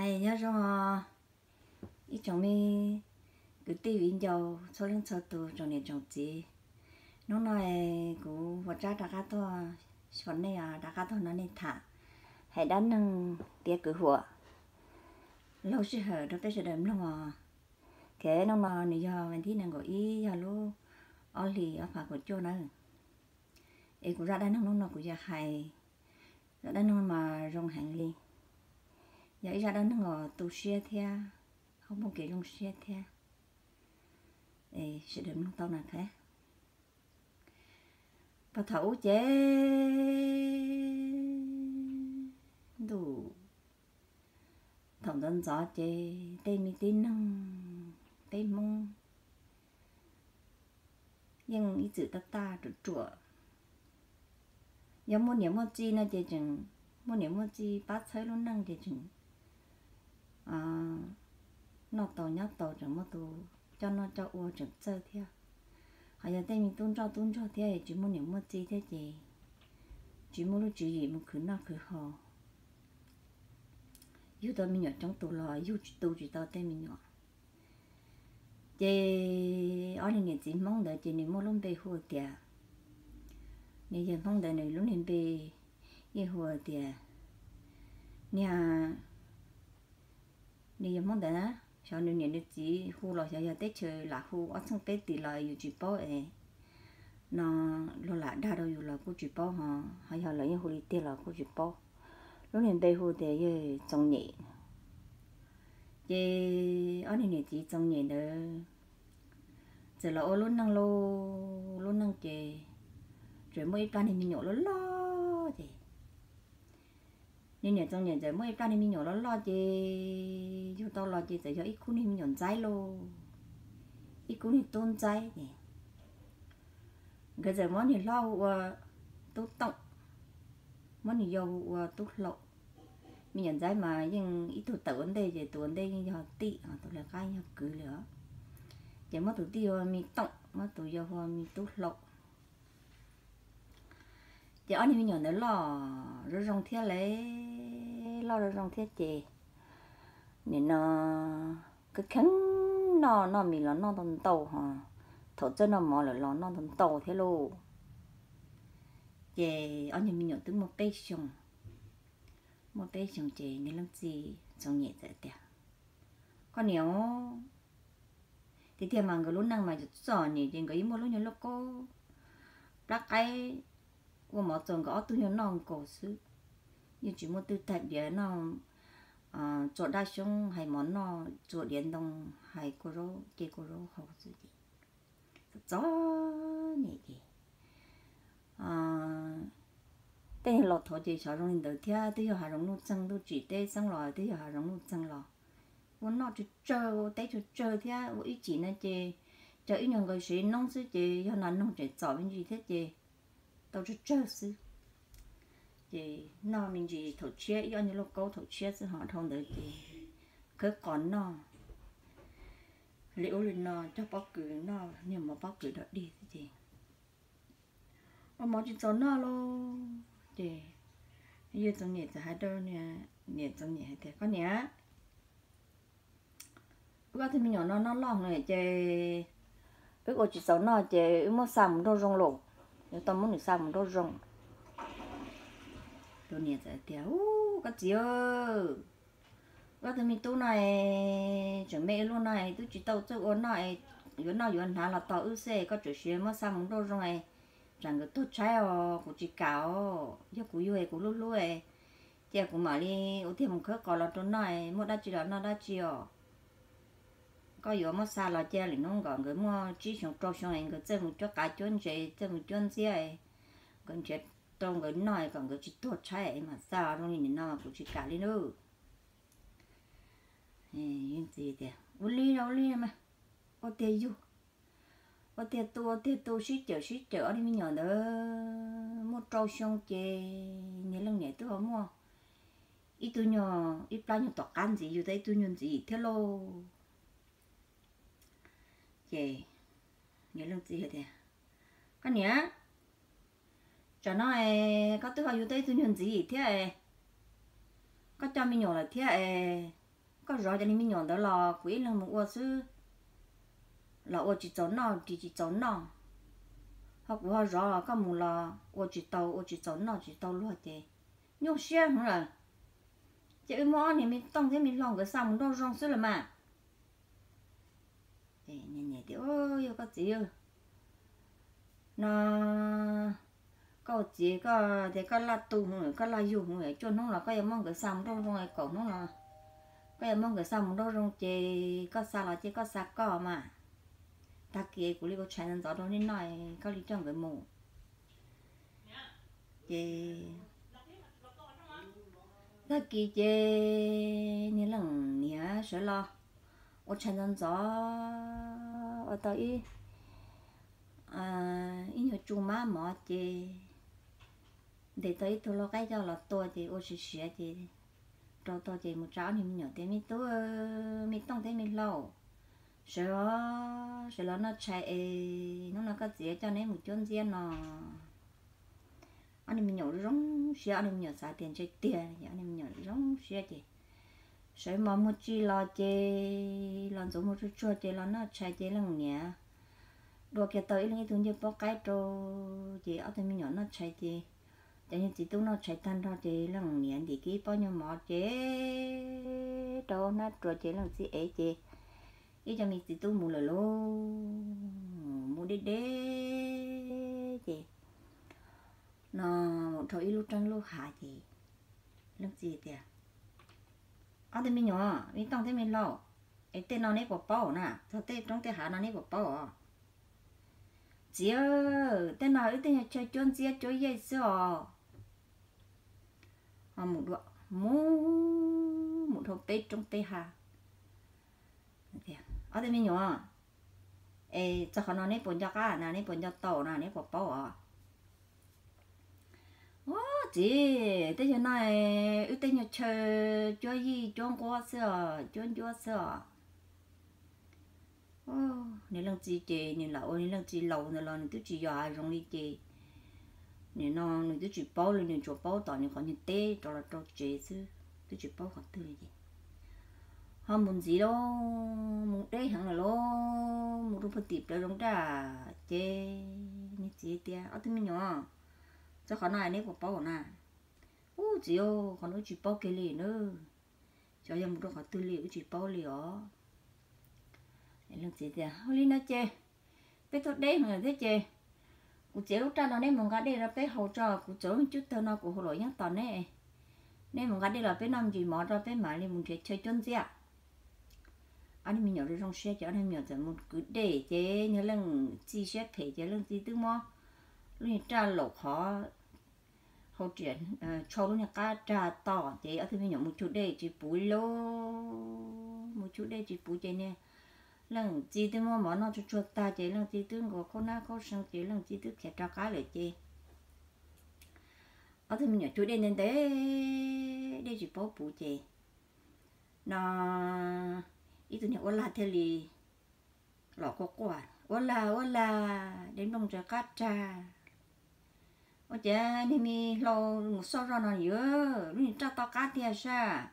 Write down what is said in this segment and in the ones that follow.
Nyob zoo ib tsoom me kwv tij viv ncaus txhua leej txhua tus, tsoom niam tsoom txiv. Hnub no kuv Hua Tsab rov qab tuaj, xyuas nej, rov qab tuaj nrog nej tham hais dab neeg tiav kwv huam laug sij hawm rau peb sawv daws mloog os. Thiab hnub no nws yog vas thib nees nkaum ib, yog lub ob hlis ob phav kaum cuaj na. Es kuv zaj dab neeg hnub no kuv yuav hais, zaj dab neeg mas zoo heev li, yog ib zaj dab neeg uas tu siab thiab ho muaj kev zoo siab thiab. Sawv daws mloog tau na. Puag thaum ub ces ntuj, thaum ntxov ntxov ces tej me tib neeg peb Hmoob yeej ib txwm tab taj ruam ruam. Yog muaj niam muaj txiv no ces tseem muaj niam muaj txiv pab txhawb lub neej ces tseem noj tau nyob tau, tseem muaj tus coj noj coj ua tseem txawj thiab. Ho yog tej me tub ntsoj tub ntsog thiab tsis muaj niam muaj txiv thiab ces tsis muaj lub tswv yim mus khwv noj khwv haus, yug tau me nyuam coob tus los yug tsis tu tsis tau tej me nyuam. Ces ob niag niam txiv Hmoob ntawd ces nws muaj lub npe hu tias, niag yawg Hmoob ntawd nws lub niag npe yeej hu tias, niag, niag yawg Hmoob ntawd na, xyov nws niam nws txiv hu los xyov yog teb chaws lam hu ob txheej peb tis los yus tsis paub es no, luag lam dag rau yus los kuj tsis paub ho, ho yog lawv yeej hu li tiag los kuj tsis paub. Lub niag npe hu tias yawg Txoov Nyem. Ces ob niag niam txiv Txoov Nyem ntawd txawm los ua lub neej lauj, lub neej ces txawm muaj ib plab niag me nyuam loj loj ces, niag niam Txoov Nyem txawm muaj ib plab niag me nyuam loj loj ces yug tau los ces txawm yog ib khub niag me nyuam ntxaib lauj, ib khub niag tub ntxaib ces nkawd txawm muab niag hlob hu ua Tub Tooj, muab niag yau hu ua Tub Hlau. Me nyuam ntxaib mas yeej ib tug tawm ua ntej ces tus ua ntej yeej yog tij, tus lawv qab yog kwv li os. Ces muab tus tij hu ua Me Tooj, muab tus yau hu ua Me Tub Hlau. Ces ob niag me nyuam ntawd loj zoo zoo thiab lauj, loj zoo zoo thiab ces nim no kheev kheev noj, noj mis los noj ntau ntau ho, thaum txawj noj mov lawm los noj ntau ntau thiab lauj. Ces ob niag me nyuam twb muaj peb xyoos, muaj peb xyoos ces niag leej txiv Txoov Nyem txawm tias, koj niam, tiag tiag mas nkawd lub neej mas txom nyem ces nkawd yeej muaj lub nyuag lauj kaub plab qaib ua mov txaus nkawd ob tug nyuag noj nkaus xwb. Yeej tsis muaj twg tag diav noj, txua dab xyoob hais mov noj, txua diav ntoo hais kua zaub, ce kua zaub haus xwb ces txom nyem ces tej niag laus thaud ces xyov zoo li ntawd thiab, twb yog hav zoov nuj txeeg, ntuj tsim teb xeeb los twb yog hav zoov nuj txeeg los ua noj tsawg tsawg, ua teb tsawg tsawg thiab ua ib chim no ces cov ib nyuag nkaus sev noob xwb ces yog nas noog tseem txom me ntsis thiab ces tau tsawg tsawg xwb. Ces noj me ntsis thaum tshiab, ib ob nyuag lauj kaub thaum tshiab xwb ho dhau ntawd ces khawb qos noj li ub li no, cog pob kws noj, niag mov pob kws dog dig xwb ces ua mov tsis txaus noj lauj. Ces yawg Txoov Nyem txawm hais rau niam Txoov Nyem hais tias, koj niam, wb ob tug me nyuam no noj loj heev ces wb ua tsis txaus noj ces wb muab xa mus nrauj zoo lauj, yuav tau muab nws xa mus nrauj zoo. Tus niam txawm tias, u, koj txiv, wb ob tug me tub no es tseem me ib lub no es twb tsis tau txawj ua noj es yuav noj yuav hnav los tos wb xwb, koj txawm siv muab xa mus nrauj zoo es tsam nkawd tuag tshaib os, kuv tsis kam os. Yog kuv yug es kuv hlub hlub es cia kuv mam li ua tiag mus khawb qos los rau noj es muaj dab tsi los noj dab tsi os. Koj yuav muab xa los cia lwm hnub nkaus nkawd muaj tsib xyoo rau xyoo es nkawd txawj mus cuab qav cuab ntses, txawj mus cuab ntxiab, nkawd nrhiav rau nkawd noj kom nkawd tsis tuag tshaib mam xa zoo li nim no mas kuv tsis kam li nawb. Tias, ua li ua li mas, ua tiag yug, ua tiag tu ua tiag tu, sib cawm sib cawm, ob niag me nyuam ntawd muaj rau xyoo ces niag leej niam twb ho muaj ib tug nyuag, ib plab nyuag tom qab ntxiv, yug tau ib tug nyuag ntxiv thiab lauj. Ces niag leej txiv tias, koj niam, tsam no es koj twb ho yug tau ib tug nyuag ntxiv thiab es koj coj me nyuam lawm thiab es Koj zov cov niag me nyuam ntawd los kuv ib leeg mus ua xwb, los ua tsis txaus noj ris tsis txaus noj, ho kuv ho zov los koj mus los ua tsis tau, ua tsis txaus noj tsis tau luag ces nyuaj siab heev lawm. Ces wb muab ob niag me tooj thiab me hlau nkawd xa mus nraum zoov xwb los mas. Tias, yog koj txiv, no koj ua txiv koj tias koj laj tu hwv, koj laj yug hwv, cuaj hnub los koj yuav muab nkawd xa mus nraum zoov, kaum hnub los koj yuav muab nkawd xa mus nraum zoov ces koj xa los ces koj xa koj mas. Tag kis kuv li ua tshais ntxov ntxov rau nej noj, koj li coj nkawd mus. Ces tag kis ces niag leej niam sawv los ua tshais ntxov ntxov ua tau ib, ib nyuag tsu mab mov ces ntes tau ib tug lau qaib coj los tua ces ua siav siav ces rau tau ces mus tsa ob niag me nyuam tias, me tub, me tooj thiab me hlau, sawv, sawv los noj tshais es hnub no koj txiv coj neb mus cuab ntxiab no. Ob niag me nyuam zoo siab, ob niag me nyuam xav tias ntshe tiag, ob niag me nyuam zoo siab ces sawv mos muag tsi los ces los ntxuav muag tsuag tsuag ces los noj tshais ces leej niam dua kiag tau ib leeg ib tug ncej pob qaib rau ces ob tug me nyuam noj tshais ces cov niag txiv tub noj tshais tag nrho ces leej niam ntim kiag ib pob nyuag mov ces rau hnab ruas ces leej txiv ev ces ib co me txiv tub mus lawm lauj. Mus deb deb ces no mus dhau ib lub roob lub hav ces leej txiv tias, ob tug me nyuam, me tooj thiab me hlau, es tej no neb puas paub na? Txog tej roob tej hav no neb puas paub os? Txiv, tej no wb tej nyuag chaw cuab ntxiab cuab yej xwb os. Mus, mus dhau peb roob peb hav. Ob tug me nyuam, es txog qhov no neb puas nco qab na, neb puas nco tau na, neb puas paub os? Ub txiv, tej nyuag no wb tej nyuag chaw cuab yij cuab nquab xwb os, cuab ncuab xwb os. Niag leej txiv ces nws lam ua niag leej txiv laus ntawd los nws twb tsis yos hav zoov li ces nim no nws twb tsis paub li, nws tsuas paub tom nws qhov nyuag teb rau los rau tsev xwb, twb tsis paub qhov twg li ces ho mus ntxiv lauj, mus deb heev lawm lauj, mus rau puag tim plawv zoov daj ces niag txiv tias, ob tug me nyuam, txog qhov no neb puas paub na? Ub txiv, qhov no wb tsis paub kiag li na, xyov yog mus rau qhov twg li wb tsis paub li os. Leej txiv tias, ua li no ces peb tuaj deb heev lawm thiab ces kuv txiav lub raj no neb mus nqa dej rau peb haus tso, kuv txaus lub cub tawg no kuv haus los yeej tos neb. Neb mus nqa dej los peb noj me ntsis mov rau peb mam li mus nrhiav chaw cuab ntxiab. Ob niag me nyuam zoo zoo siab ces ob niag me nyuam txawm mus kwv dej ces niag leej txiv siab phem ces leej txiv twb muab lub niag raj laum qhov hau riam, tshau lub niag qab raj tom ces ob tug me nyuam mus cug dej tsis puv li lauj. Mus cug dej tsis puv ces niag leej txiv twb muab mov noj tsuag tsuag tag ces leej txiv twb nkaus khaub hnab khaub see ces leej txiv twb khiav rov qab lawm ces ob tug me nyuam cug dej ntev ntev dej tsis paub puv ces no ib tug niag uab lag thiaj li los quaj quaj, ua lag ua lag, dej nplooj ntsaws qab rag. Ua cas niag me hlau mus xauj zoj no yuav lub niag raj to qab tiag sab.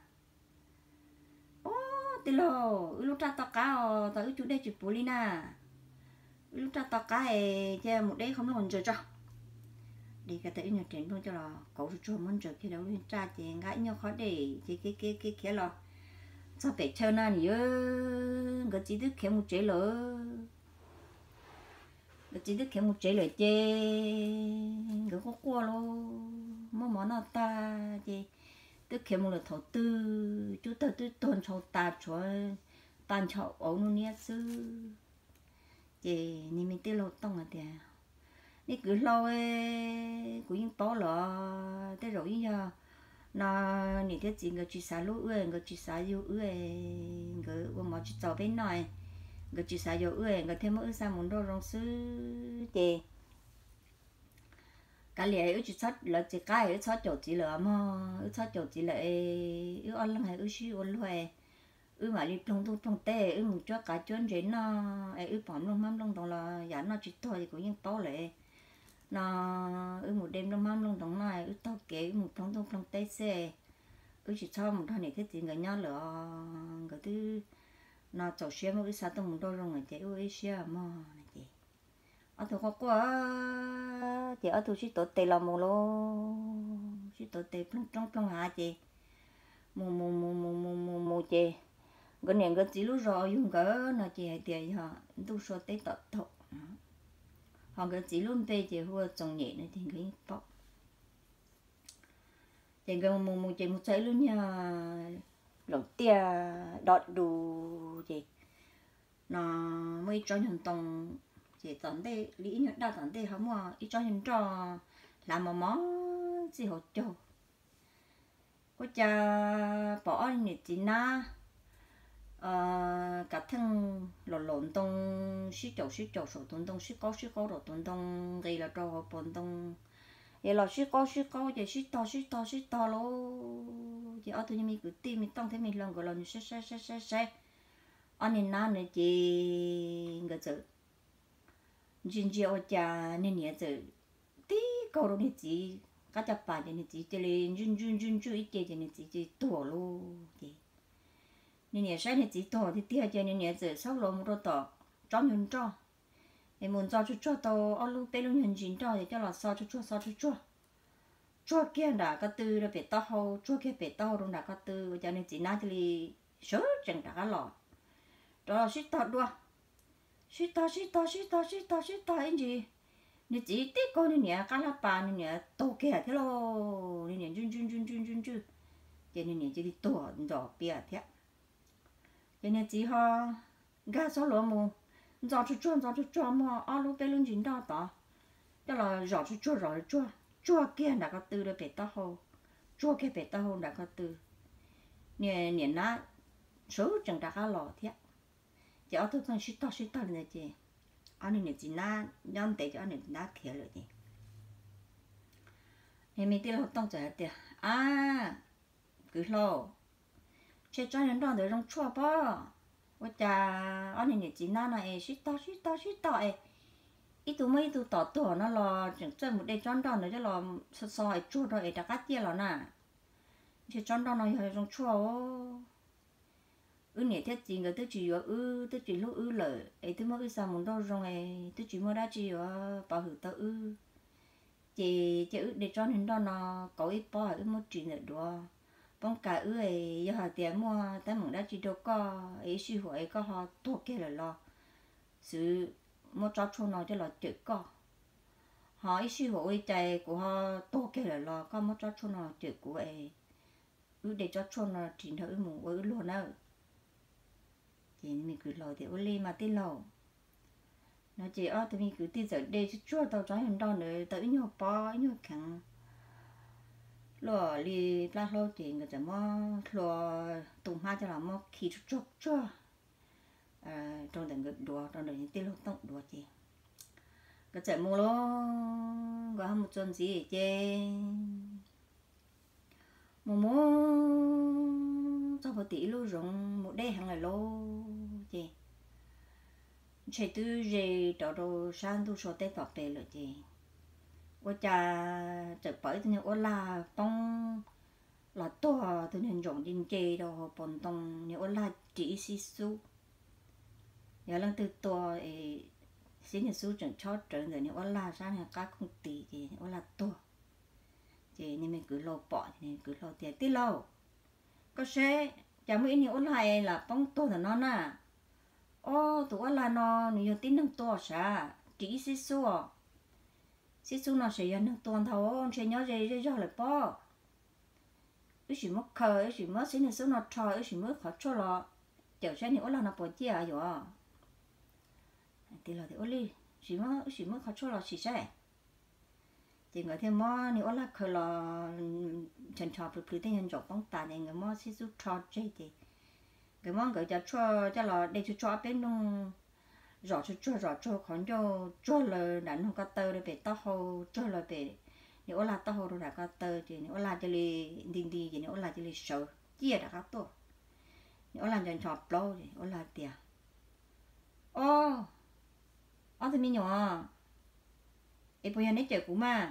Ub tij laug, wb lub raj to qab os, tas wb cug dej tsis puv li na. Wb lub raj to qab es cia mus deb qhov nplooj ntsaws tso. Deb kiag tau ib nyuag rev nplooj coj los kauv tsuag tsuag muab ntsaws kiag rau lub niag raj ces nqa ib nyuag qhov dej ces khiav khiav khiav los txog pem chaw na nws yuav, nkawd txiv twb khiav mus tsev lawm. Nkawd txiv twb khiav mus tsev lawm ces nkawd quaj quaj lauj, muab mov noj tag ces twb khiav mus lawm thaum twg, cub tawg twb tuag ntshaus tas, tshuav tag ncho auv nub niab xwb. Ces niag me tij laug Tooj hais tias, nej kwv hlau, kuv yeej paub los tej zaum yeej yog no niam thiab txiv nkawd tsis xav hlub wb, nkawd tsis xav yug wb, nkawd ua mov tsis txaus peb noj, nkawd tsis xav yuav wb, nkawd thiaj muab wb xa mus nraum zoov xwb ces kav liam wb tsis txhob lawv txiv qab, wb txhob caum txiv lawm mog, wb txhob caum txiv lawm es wb ob leeg wb sib ua luag, wb mam li ploog ntuj ploog teb, wb mus cuab qav cuab ntses noj es wb pom nplooj hmab nplooj ntoo los yam noj tsis tuag ces kuv yeej paub lawm no, wb mus de nplooj hmab nplooj ntoo noj, wb taug kev wb mus ploog ntuj ploog teb xwb. wb tsis txhob mus nrog niam thiab txiv nkawd nyob lawm os, nkawd twb no txaus siab muab wb xa tuaj mus nrauj zoo lawm ces wb ua ib siab mog no ces ob tug quaj quaj ces ob tug sib tuav tes los mus lauj, sib tuav tes ploog roob ploog hav ces mus mus mus mus mus mus mus ces nkawd niam nkawd txiv lub zos yug nkawd no ces hais tias yog ntuj sua teb tom taum, ho nkawd txiv lub npe ces hu ua Txoos Nyem no ces nkawd yeej paub. Ces nkawd mus mus ces mus txog ib lub nyuag loos tiaj dov dus ces no muaj ib tsob nyuag ntoo, ces tom ntej li ib nyuag daj tom ntej ho muaj ib tsob nyuag nroj hlav mos mos txij hauv caug. Ua cas pom ob niam txiv nab kav theej laum laum ntoo, sib caum sib caum saum tus ntoo, sib qaub sib qaub saum tus ntoo, nqis los rau hauv paus ntoo, es los sib qaub sib qaub ces sib tog sib tog sib tog lauj. Ces ob tug me kwv tij me tooj thiab me hluas nkawd los saib saib saib saib saib ob niag nab na ces nkawd txawm ntsia ntsia ua cas niag niam txawm tib kaug rau niag txiv qab caj pas ces niag txiv cia li ntswj ntswj ntswj ntswj ib ce ces niag txiv cia li tuag lauj. Ces niag niam saib niag txiv tuag tiag tiag ces niag niam txawm xauj hlo mus rau tom tsob nyuag nroj, es mus ntxo tsuag tsuag tau ob lub peb lub nyuag ntsis nroj es coj los xo tsuag tsuag xo tsuag tsuag, tsuag kiag nram ko tw rau pem taub hau, tsuag kiag pem taub hau rau nram ko tw ua cas niag txiv nab cia li sawv tsees rov qab los, rov los sib tog dua, sib tog sib tog sib tog sib tog sib tog ib ntsis, niag txiv tib kaug niag niam qab hlab pas, niag niam tuag kiag thiab lauj. Niag niam ntswj ntswj ntswj ntswj ntswj ntswj, ces niag niam cia li tuag nrov pias thiab. Ces niag txiv ho nkag xauj hlo mus ntxo tsuag tsuag ntxo tsuag tsuag muaj ob lub peb lub ntsis nroj tod, coj los zom tsuag tsuag zom tsuag tsuag, tsuag kiag nram ko tw rau pem taub hau, tsuag kiag pem taub hau nram ko tw, niag niam nab sawv tsees rov qab los thiab. Ces ob tug txawm sib tog sib tog li ntawd ces ob niag niam txiv nab nyob ntev ces ob niam txiv nab khiav lawm ces niag me tij laug Tooj txawm hais tias, Ab, kwv Hlau, ntshe tsob niag nroj ntawd zoo tshuaj pob. Ua cas ob niag niam txiv nab no es sib tog sib tog sib tog es ib tug muab ib tug tom tuag no los tseem txawj mus de tsob nroj ntawd coj los xo xo es tsuag rau es rov qab ciaj los na? Ntshe tsob nroj no yog zoo tshuaj os. Wb niam thiab txiv nkawd twb tsis yuav wb, twb tsis hlub wb lawm es twb muab wb xa mus nrauj zoo es twb tsis muaj dab tsi yuav pov hwm tau wb. Ces cia wb de tsob niag nroj no kauv ib pob wb muab ris ntawm duav, poob kas wb es yog hais tias muaj teeb meem dab tsi rau koj es ib sij huam es koj ho tuag kiag lawm los xwv muab tsob tshuaj no coj los cawm koj. Ho ib sij huam ua li cas kuv ho tuag kiag lawm los koj muab tsob tshuaj no cawm kuv es wb de tsob tshuaj no ris nrog wb mus ua wb luag nawb. Ces me kwv Hlau tias, Ua li mas tij laug. No ces ob tug me kwv tij txawm de tsuag tsuag tau tsob niag nroj ntawd tau ib nyuag pob ib nyuag kheev luaj li plab hlaub ces nkawd txawm muab hlua tu hmab coj los muab khi tsuag tsuag tsuag rau ntawm nkawd duav, rau ntawm tij laug Tooj duav ces nkawd txawm mus lauj. Nkawd ho mus txuas ntxiv ces mus mus txog puag tim ib lub zoov mus deb heev lawm lauj. Ces ntshe twb ze rau rau sab ntuj sua teb tom pem lawm ces ua cas txawm pom ib tug niag uab lag poob los tuag, tus niag ntsoom nce nce rau hauv paus ntoo, niag uab lag ris ib xib xub. Yog leej twg tua es xib niag xub tseem chob rawv ntawm niag uab lag sab niag qab khooj tis ces uab lag tuag. Ces niag me kwv Hlau pom ces niag kwv Hlau tias, Tij laug, koj saib, cas muaj ib niag uab lag es lam poob tuag ntawm no na? Ob, tus uab lag no nws yog tib neeg tua sav, ris ib xib xub os. Xib xub no ces yog neeg tua ntag, ntshe nyob ze zej zog lawm pob. Wb sim muab khaws, wb sim muab xib niag xub no rho, wb sim muab wb qhov tshuaj los cawm saib niag uab lag no puas ciaj yuav. Tij laug tias, Ua li, wb sim muab qhov tshuaj los sim saib. Ces nkawd thiaj muab niag uab lag khaws los, nchos nchos plhws plhws tej nyuag ntsaum poob tas ces nkawd muab xib xub rho tseg ces nkawd muab nkawd cov tshuaj coj los de tsuag tsuag ob peb nrooj, zom tsuag tsuag zom tsuag qhov ncauj, tsuag lawm nram noog ko taw rau pem taub hau, tsuag lawm pem niag uab lag taub hau rau nram ko taw ces niag uab lag cia li nti nti ces niag uab lag cia li sawv ciaj rov qab tuaj. Niag uab lag nchos nchos plaub ces uab lag tias, Ob, ob tug me nyuam, es puas yog neb cawm kuv mas?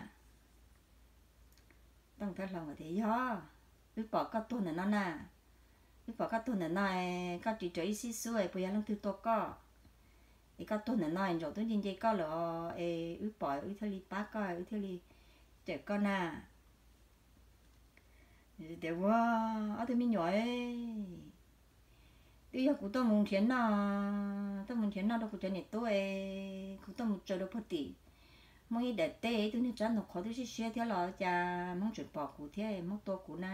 Tooj thiab Hlau tias, Yog. wb pom koj tuag ntawm no na, wb pom koj tuag ntawm no, koj ris rawv ib xib xub es puas yog leej twg tua koj? Es koj tuag ntawm no es ntsaum twb nce nce koj lawm os, es wb pom wb thiaj li pab koj, wb thiaj li cawm koj na. Tias ua, ob tug me nyuam, twb yog kuv tuaj mus nrhiav noj, tuaj mus nrhiav noj rau kuv cov niam tub es kuv tuaj mus tsaws rau puag tim Hmoob ib daim teb, ib tug niag tsab ntoo qhov twb siab siab thiab los cas Hmoob tseem pom kuv thiab Hmoob tua kuv na,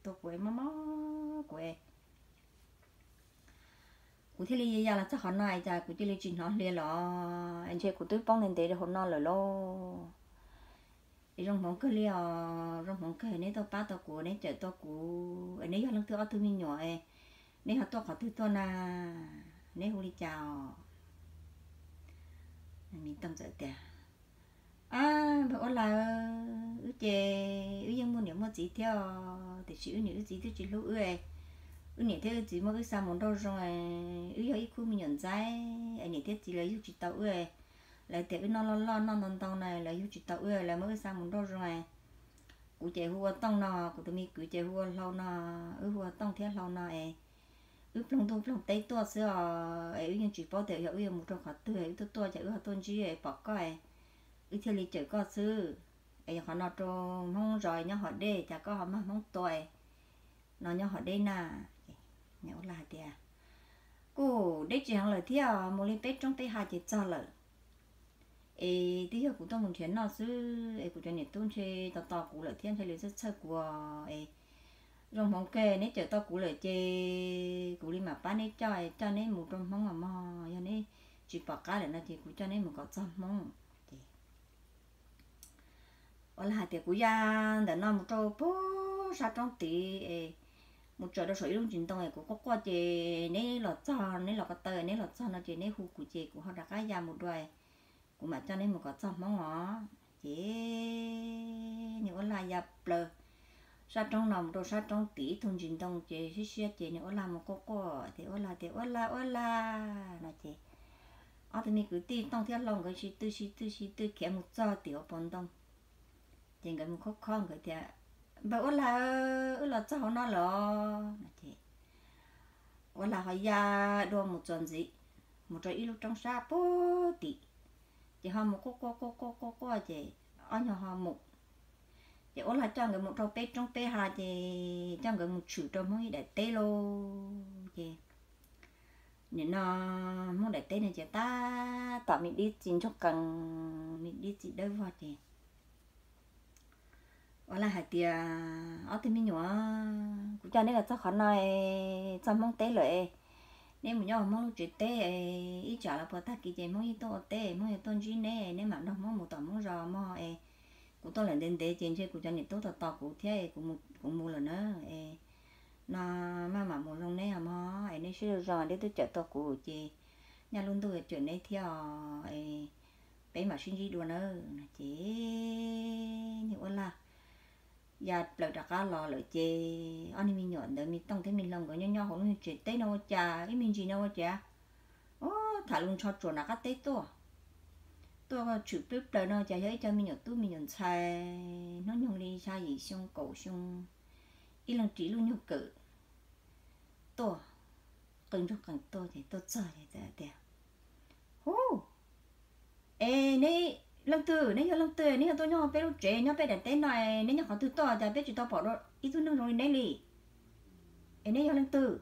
tua kuv es mob mob kuv es kuv thiaj li ya los txog qhov no es cas kuv cia li tsis hnov hlo los, ntshe kuv twb poob ntev ntev rau hauv no lawm lauj. Es zoo hmoov kawg li os, zoo hmoov kawg neb tuaj pab tau kuv, neb cawm tau kuv, es neb yog leej twg ob tug me nyuam, neb ho tuaj qhov twg tuaj na, neb hu li cas os? Nws txawm tias, Ab, npawg Uab Lag, wb ces wb yeej muaj niam muaj txiv thiab os, tiam sis wb niam wb txiv twb tsis hlub wb. Wb niam thiab wb txiv muab wb xa mus nrauj zoo, wb yog ib khub me nyuam ntxaib es niam thiab txiv lawv yug tsis tau wb. Lawv tias wb noj loj loj noj ntau ntau na, lawv yug tsis tau wb, lawv muab wb xa mus nrauj zoo. Kuv ces hu ua Tooj no, kuv tus me kwv ces hu ua Hlau no, wb hu ua Tooj thiab Hlau no es wb ploog ntuj ploog teb tuaj xwb os, es wb yeej tsis paub tias yog wb yuav mus rau qhov twg, wb tuaj tuaj ces wb ho tuaj ntsib pom koj, wb thiaj li cawm koj xwb. Es yog qhov no rau Hmoob zos nyob hov deb, cas koj ho mag Hmoob tua no nyob hov deb na? Uab Lag hais tias, Kuj deb tsis heev lawm thiab, mus li peb roob peb hav ces txog lawm. Es twb yog kuv tuaj mus nrhiav noj xwb es kuv cov niam tub ntshe tos tos kuv lawm thiab ntshe lawv txhawj txhawj kuv es zoo hmoov kawg neb cawm tau kuv lawm ces kuv li mam pab neb coj, coj neb mus rau Hmoob os mog, yog neb tsis pom qab lawm no ces kuv coj neb mus kom txog Hmoob. Uab Lag hais tias, Kuv ya ntawm no mus rau puag sab roob tid es mus tsaws rau saum ib lub ntsis ntoo es kuv quaj quaj ces neb los txog, neb los ko taw, neb los txog no ces neb hu kuv ces kuv ho rov qab ya mus dua, kuv mam coj neb mus kom txog Hmoob os. Ces niag Uab Lag ya plaws sab roob no mus rau sab roob tid ib tug ntsis ntoo ces siab siab ces niag Uab Lag mus quaj quaj ces Uab Lag tias, Uab Lag, Uab Lag no ces ob tug me kwv tij Tooj thiab Hlau nkawd sib tw sib tw sib tw khiav mus txog tim hauv paus ntoo. Ces nkawd mus khob khob nkawd tias, Npawg Uab Lag, wb los txog hauv no lawm os no ces Uab Lag ho ya dua mus txuas ntxiv mus rau ib lub roob sab puag tim, ces ho mus quaj quaj quaj quaj quaj quaj ces ob nyuag ho mus. Ces Uab Lag coj nkawd mus rau peb roob peb hav ces coj nkawd mus tshwm rau Hmoob ib daim teb lauj. Ces nim no Hmoob daim teb no ces tab tom me dib txiv ntsoog qees, me dib txiv dawb vog ces Uab Lag hais tias, Ob tug me nyuam, kuv coj neb los txog qhov no, txog Hmoob teb lawm, neb mus nyob hauv Hmoob lub tsev teb, ib tsam los puas tag kis ces Hmoob yeej tuaj ua teb, Hmoob yuav tuaj ntsib neb, neb mam nrog Hmoob mus tom Hmoob zos mog es. Kuv tuaj lawm ntev ntev ces ntshe kuv cov niam tub tos tos kuv thiab, kuv mus lawm na es, no maj mam mus zoo neb os mog es, neb siab zoo zoo, neb twb cawm tau kuv ces nyaj lub ntuj yuav cawm neb thiab os es, peb mam sib ntsib dua na no ces niag Uab Lag ya plaws rov qab los lawm ces ob niag me nyuam ntawd, Me Tooj thiab Me Hlau nkawd nyob nyob hauv lub niag tsev teb no ua cas ib me ntsis no ua cas, o, tham lus ntsho tsuas nram qab teb tuaj, tuaj tshwm peb plaws no cas yog ib co me nyuam tub me nyuam ntxhais hnub nyoog li xya yim xyoo kaum xyoo, ib leeg ris lub nyuag kawm tuaj, qw ntsoog qees tuaj ces tuaj txog ces txawm tias, Hu, es neb leej twg, neb yog leej twg, neb yog tuaj nyob peb lub tsev nyob peb daim teb no, neb nyob qhov twg tuaj cas peb tsis tau pom dua ib tug neeg zoo li neb li? Es neb yog leej twg?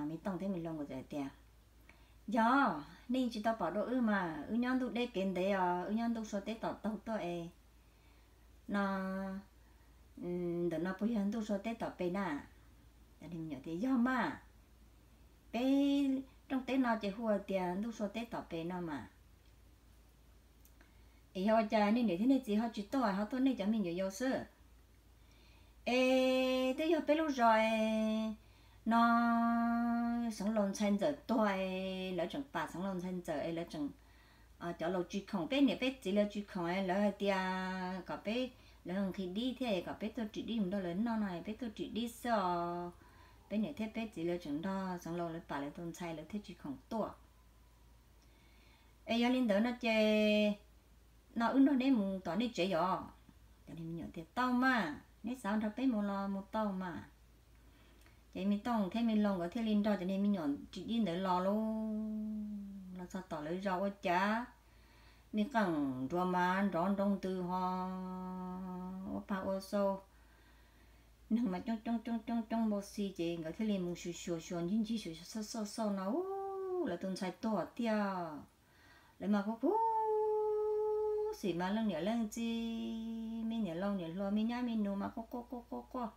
Me Tooj thiab Me Hlau nkawd txawm tias, Yog, nej tsis tau pom dua wb mas, wb nyob ntuj deb kev ntev os, wb nyob ntuj sua teb tom taug tuaj es, no ntawm no puas yog ntuj sua teb tom pem na? Yog mas, peb rooj teb no ces hu tias ntuj sua teb tom pem no mas. Es yog ua cas nej niam thiab nej txiv ho tsis tuaj, ho tuaj nej cov me nyuam yaus xwb? Es twb yog peb lub zos no Xeev Laus ntxhais ntxawm tuag es lawv tseem pam Xeev Laus ntxhais ntxawm es lawv tseem, cov laus tsis khoom, peb niam peb txiv lawv tsis khoom, lawv hais tias kom peb, lawv nqhis dib thiab kom peb tuaj ris dib mus nrog lawv noj no, peb tuaj ris dib xwb os. Peb niam thiab peb txiv lawv tseem nrog Xeev Laus lawv pam lawv tus ntxhais, lawv thiaj tsis khoom tuaj. Es yog li ntawd no ces, no wb nrog neb mus tom nej tsev yom? Cov me nyuam tias, Tau mas. Neb xav nrog peb mus los mus tau mas. Ces Me Tooj thiab Me Lou nkawd thiaj li nrog cov niag me nyuam tsis dib ntawd los lauj. Los txog tom lawv zos ua cas me qeej nruas mas nrov nroo ntws ho ua pag ua xau, neeg mas coob coob coob coob coob npau xi ces nkawd thiaj li mus xyuas xyuas xyuas ncig ncig xyuas xauj xauj xauj no, lawv tus ntxhais tuag tiag. Lawv mas kub kub xim mas leej niam leej txiv, me niam laus niam hluas me nyab me nus mas quaj quaj quaj quaj quaj.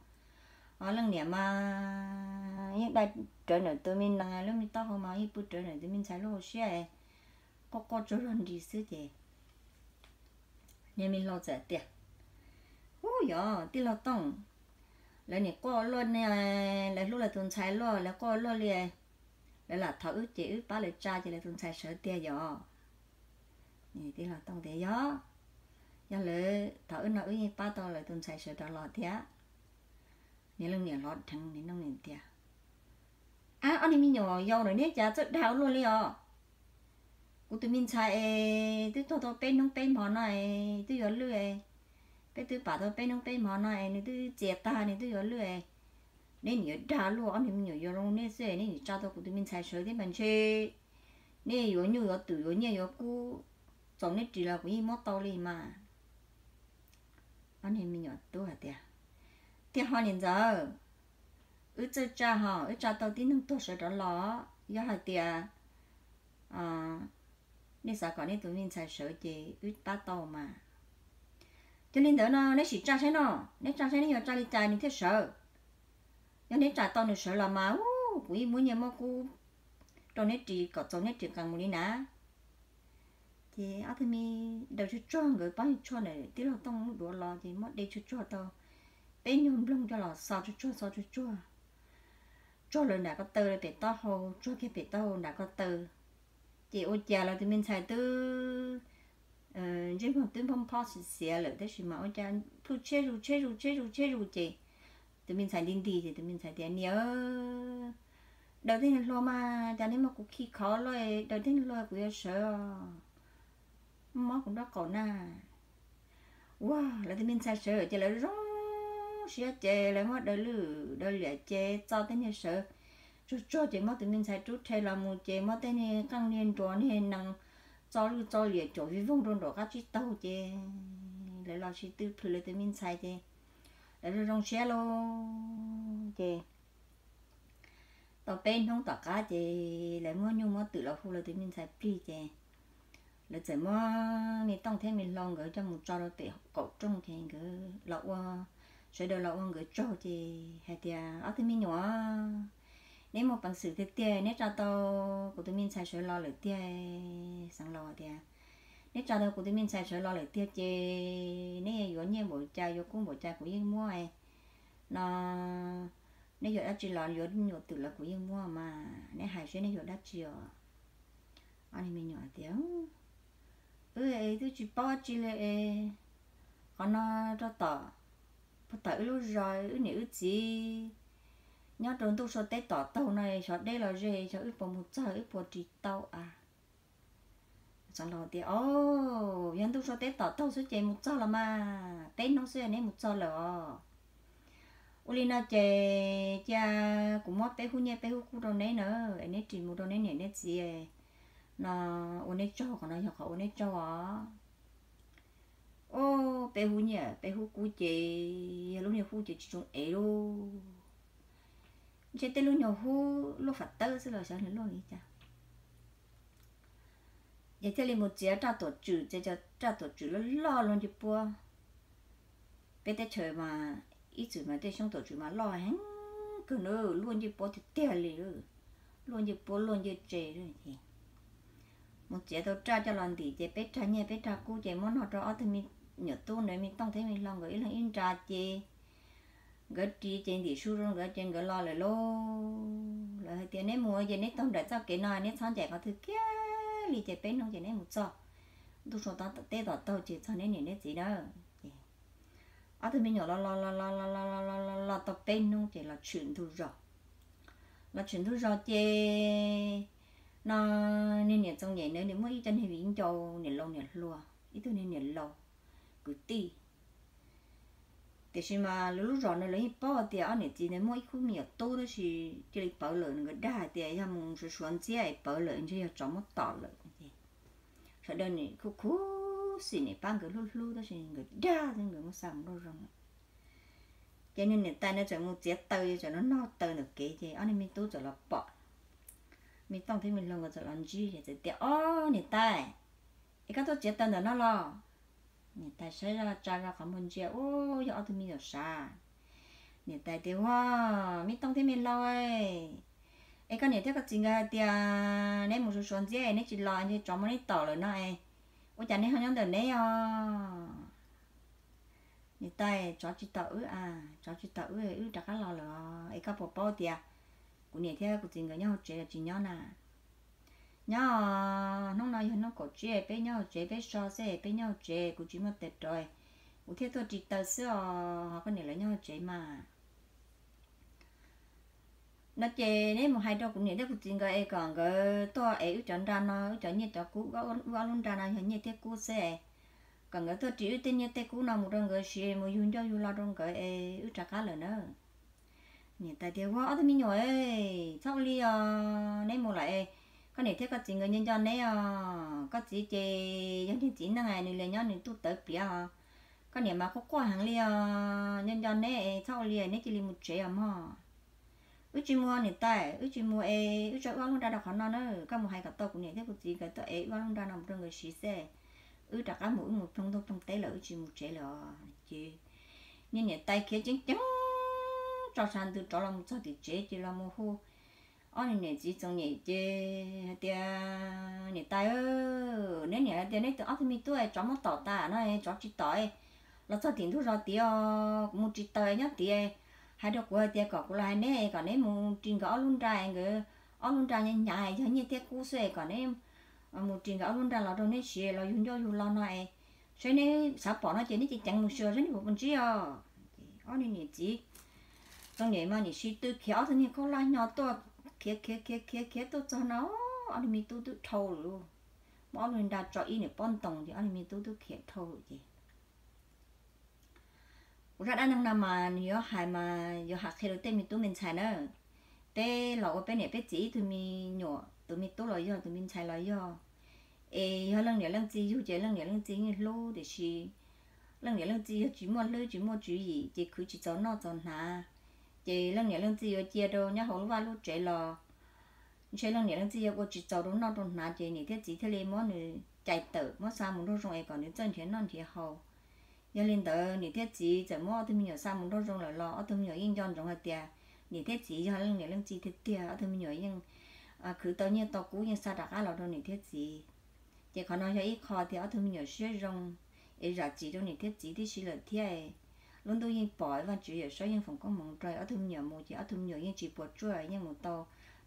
Ho leej niam mas yeej dai rawv ntawm tus me nees lub me taub hau mas yeej pw rawv ntawm tus me ntxhais lub hauv siab, quaj quaj tsaug zog nti xwb ces niag Me Lou txawm tias, Ub, yog tij laug Tooj, lawv nim quaj luaj ne, lawv hlub lawv tus ntxhais luaj, lawv quaj luaj li, lawv lam thov wb ces wb pab lawv tsa ces lawv tus ntxhais sawv tiag yog? Tij laug Tooj tias, Yog, yog lawv thov wb no wb yeej pab tau lawv tus ntxhais sawv rov los thiab. Niag leej niam hlob dheev niag noog niam tias, Ab, ob niag me nyuam yaus lawm neb cas txawj dag ua luaj li os? Kuv tus me ntxhais es twb tuag tau peb hnub peb hmo no es twb yuav lwj, peb twb pam tau peb hnub peb hmo no es nws twb txias tag nws twb yuav lwj. Neb nim yuav dag luaj, ob niag me nyuam yaus zoo nej xwb neb nim tsa tau kuv tus me ntxhais sawv thiab mas ntshe neb yuav nyuj yuav twm yuav nyiaj yuav kub, txaus neb ris los kuv yeej muab tau li mas. Ob niag me nyuam tub hais tias, Tiag ho niam ntxawm, wb txawj tsa ho wb tsa tau tib neeg tuag sawv rov los, yog hais tias nej xav kom nej tus me ntxhais sawv ces wb pab tau mas. Yog li ntawd no neb sim tsa saib no, neb tsa saib neb yuav tsa li cas nws thiaj sawv. Yog neb tsa tau nws sawv los mas, ub, kuv yeej muab nyiaj muab kub rau neb ris kom txaus neb ris qees mus li na. Ces ob tug me daws tsuag tsuag, nkawd pab tshuaj ntawm tij laug Tooj lub duav los ces muab de tsuag tsuag tau peb nyuag nploog coj los xo tsuag tsuag xo tsuag tsuag, tsuag lawv nram ko taw pem taub hau, tsuag kiag pem taub hau nram ko taw. Ces ua cas lawv tus me ntxhais twb ntsej muag twb nphob nphob xiav xiav lawm tab sis mas ua cas plhu tsheb zus tsheb zus tsheb zus tsheb zus ces tus me ntxhais nti nti ces tus me ntxhais tias, Niam, daws tej niag hlua mas cas nej muab kuv khi khov luaj, daws tej niag hlua kuv yuav sawv, muab mob kuv nraub qaum na. Ua lawv tus me ntxhais sawv ces lawv zoo siab ces lawv muab daws lwj daws liam ces txo tej niag sawv tsuag tsuag ces muab tus me ntxhais rub rhe los mus ces muab tej niag qeej niag nruas niag nees txo lwj txo liam caum vij voog rau nraum qab tsib taug ces lawv los sib tw plhws lawv tus me ntxhais ces lawv zoo zoo siab lauj. Ces tau peb hnub tom qab ces lawv muab nyuj muab twm los hu lawv tus me ntxhais plig ces lawv txawm muab Me Tooj thiab Me Hlau nkawd coj mus tso rau pem qaum rooj ces nkawd los ua, sawv daws los ua nkawd tsaug ces hais tias, Ob tug me nyuam, neb muaj peev xwm tiag tiag, neb tsa tau kuv tus me ntxhais sawv los lawm tiag. Xeev Laus tias, Neb tsa tau kuv tus me ntxhais sawv los lawm tiag ces neb yuav nyiaj npaum cas yuav kub npaum cas kuv yeej muab no. Neb yuav dab tsi los yuav nyuam twm los kuv yeej muab mas, neb hais seb neb yuav dab tsi os? Ob niag me nyuam tias, Wb twb tsis paub dab tsi li es, qhov no rau tom, puag tom wb lub zos wb niam wb txiv nyob rau ntuj sua teb tom taug no, xyov deb los ze xyov wb puas mus txog wb puas ris tau a. Xeev Laus tias, Au, yog ntuj sua teb tom taug xwb ces mus txog los mas, peb hnub xwb neb mus txog lawm os. Ua li no ces cia kuv muab peb hub nyiaj peb hub kub rau neb na, es neb ris mus rau neb niam neb txiv no, ua neb tsaug, qhov no yog qhov ua neb tsaug os. Au, peb hub nyiaj peb hub kub ces yog lub niag hub ces tsis zoo ev lauj. Ntshe tej lub nyuag hub luaj fam tawb xwb los xyov luaj li cas. Ces thiaj li mus txiav raj tuam tswm, txiav cov raj tuam tswm loj loj luaj ncej puab. Peb teb chaws mas ib txwm mas tej xyoob tuam tswm mas loj heev kawg na, luaj ncej puab tiag tiag li, luaj ncej puab luaj ncej tsev. Mus txiav tau raj coj los ntim ces peb rag nyiaj peb rag kub ces muab no rau ob tug me nyuam tub ntawd Me Tooj thiab Me Hlau nkawd ib leeg ib nra ces nkawd ris ces ntim su rau nkawd ces nkawd los lawm lauj. Lawv hais tias, Neb mus ces neb taug nraim txoj kev no neb txhob ncaim qhov twg kiag li ces peb hnub ces neb mus txog ntuj sua teb tom taug ces txog neb niam neb txiv na. Ces ob tug me nyuam los los los los los los los los tau peb hnub ces los tshwm ntug zos. Los tshwm ntug zos ces no niag niam txoov nyem ntawd nws muaj ib co niag viv ncaus niam laus niam hluas, ib tug niag niam laus kwv tij. Tiam sis mas lawv lub zos no lawv yeej paub tias ob niam txiv ntawd muaj ib khub me nyuam tub tab sis cia li pawv lawm, nkawd dag hais tias yog mus suav suav ntxiab es pawv lawm ntshe yog tsov muab tom lawm. Sawv daws nim khuv khuv xim nim pab nkawd hlub hlub tab sis nkawd dag thiab nkawd muab xa mus nraum zoov lawm. Ces niag niam tais no txawm mus txiav taws txawm no noj taws ntawm kev ces ob niag me tub txawm los pom. Me Tooj thiab Me Hlau nkawd txawm los ntsib ces txawm tias, Ob niam tais, es koj tuaj txiav taws ntawm no los? Niam tais saib zoj tsa zog qhov muag ntsia, Ub, yog ob tug me nyuam sav. Niam tais tias, Ua, Me Tooj thiab Me Hlau, es koj niam thiab koj txiv nkawd hais tias neb mus suav suav ntxiab es neb tsis los ntshe tsov muab neb tom lawm no es ua cas neb ho nyob ntawm neb os? Niam tais, tsov tsis tom wb a, tsov tsis tom wb, wb rov qab los lawm. Es koj puas paub tias kuv niam thiab kuv txiv nkawd nyob hauv tsev los tsis nyob na? Nyob, hnub no yog hnub kaum tsib peb nyob hauv tsev peb so xwb, peb nyob hauv tsev kuv tsis muaj tes rov, kuv thiaj tuaj ris taws xwb os, ho koj niam lawv nyob hauv tsev mas. No ces neb mus hais rau kuv niam thiab kuv txiv nkawd es kom nkawd tuaj ev wb cov nra no, wb cov nyiaj cov kub, wb ob lub nra no yog nyiaj thiab kub xwb, kom nkawd tuaj ris wb tej nyiaj tej kub no mus rau nkawd siv, mus yug ncauj yug lo rau nkawd es wb rov qab lawm na. Niam tais tias, Ua, ob tug me nyuam, txhob ua li os, neb mus lawm es koj niam thiab koj txiv nkawd nco nco neb os. Koj txiv ces yog niag txiv neej nws li nyob nws tuj tawv pliav os. Koj niam mas quaj quaj heev li os, nco nco neb es txhob ua li, neb cia li mus tsev os mog. Wb tsis mus niam tais, wb tsis mus es wb tso wb ob lub nra rau qhov no na. Koj mus hais kom tau kuv niam thiab kuv txiv nkawd tuaj ev wb ob lub nra no mus rau nkawd siv xwb, wb rov qab mus, wb mus ploog ntuj ploog teb lawm, wb tsis mus tsev lawm os. Ces niag niam tais khiav ceev ceev tso sab ntws rov los mus txog tim tsev ces los mus hu ob niam txiv Txoov Nyem ces hais tias, Niam tais, neb niam hais tias neb tus ob tug me tub tsov muab tom tas no, tsov tsis tom, los txog tim ntug zos tid os, kuv mus ris taws nyob tid, hais rau kuv hais tias kom kuv los hais neb kom neb mus ris nkawd ob lub nra, nkawd ob lub nra hnyav hnyav yog nyiaj thiab kub xwb, kom neb mus ris nkawd ob lub nra los rau neb siv los yug ncauj yug lo no es, saib neb xav pom no ces neb ceev ceev mus xyuas saib neb puas ntsib os. Ob niag niam txiv Txoov Nyem mas nim sib tw khiav ob tug niag khaub hlab hnyo tuaj, khiav khiav khiav khiav khiav tuaj txog no, ob niag me tub twb dhau lawm lauj. Muab ob lub nra tso ib niam pob ntoo ces ob niag me tub twb khiav dhau lawm ces kuv zaj dab neeg no mas nws yuav hais mas yuav hais qhia rau tej me tub me ntxhais na. Peb los ua peb niam peb txiv ib tug me nyuam, tus me tub los yog tus me ntxhais los yog, es yog leej niam leej txiv yug ces leej niam leej txiv yeej hlub, tiam sis leej niam leej txiv yog tsis muaj hlwb tsis muaj tswv yim ces khwv tsis txaus noj txaus hnav, ces leej niam leej txiv yuav cia rau nyob hauv lub vaj lub tsev los ntshe leej niam leej txiv yuav ua tsis txaus rau noj rau hnav ces niam thiab txiv thiaj li muab nws cais tawm muab xa mus nraum zoov es kom nws txawj nrhiav noj nrhiav haus. Yog li ntawd niam thiab txiv txawm muab ob tug me nyuam xa mus nraum zoov lawm los ob tug me nyuam yeej nco ntsoov hais tias niam thiab txiv yog leej niam leej txiv tiag tiag, ob tug me nyuam yeej khwv tau nyiaj tau kub yeej xa rov qab los rau niam thiab txiv. Ces qhov no yog ib qho tias ob tug me nyuam siab zoo es zam txim rau niam thiab txiv tib si lawm thiab. Lub ntuj yeej pom, Vajtswv Yawm Saub yeej foom koob hmoov rau ob tug me nyuam mus ces ob tug me nyuam yeej tsis puas tsuaj, yeej mus tau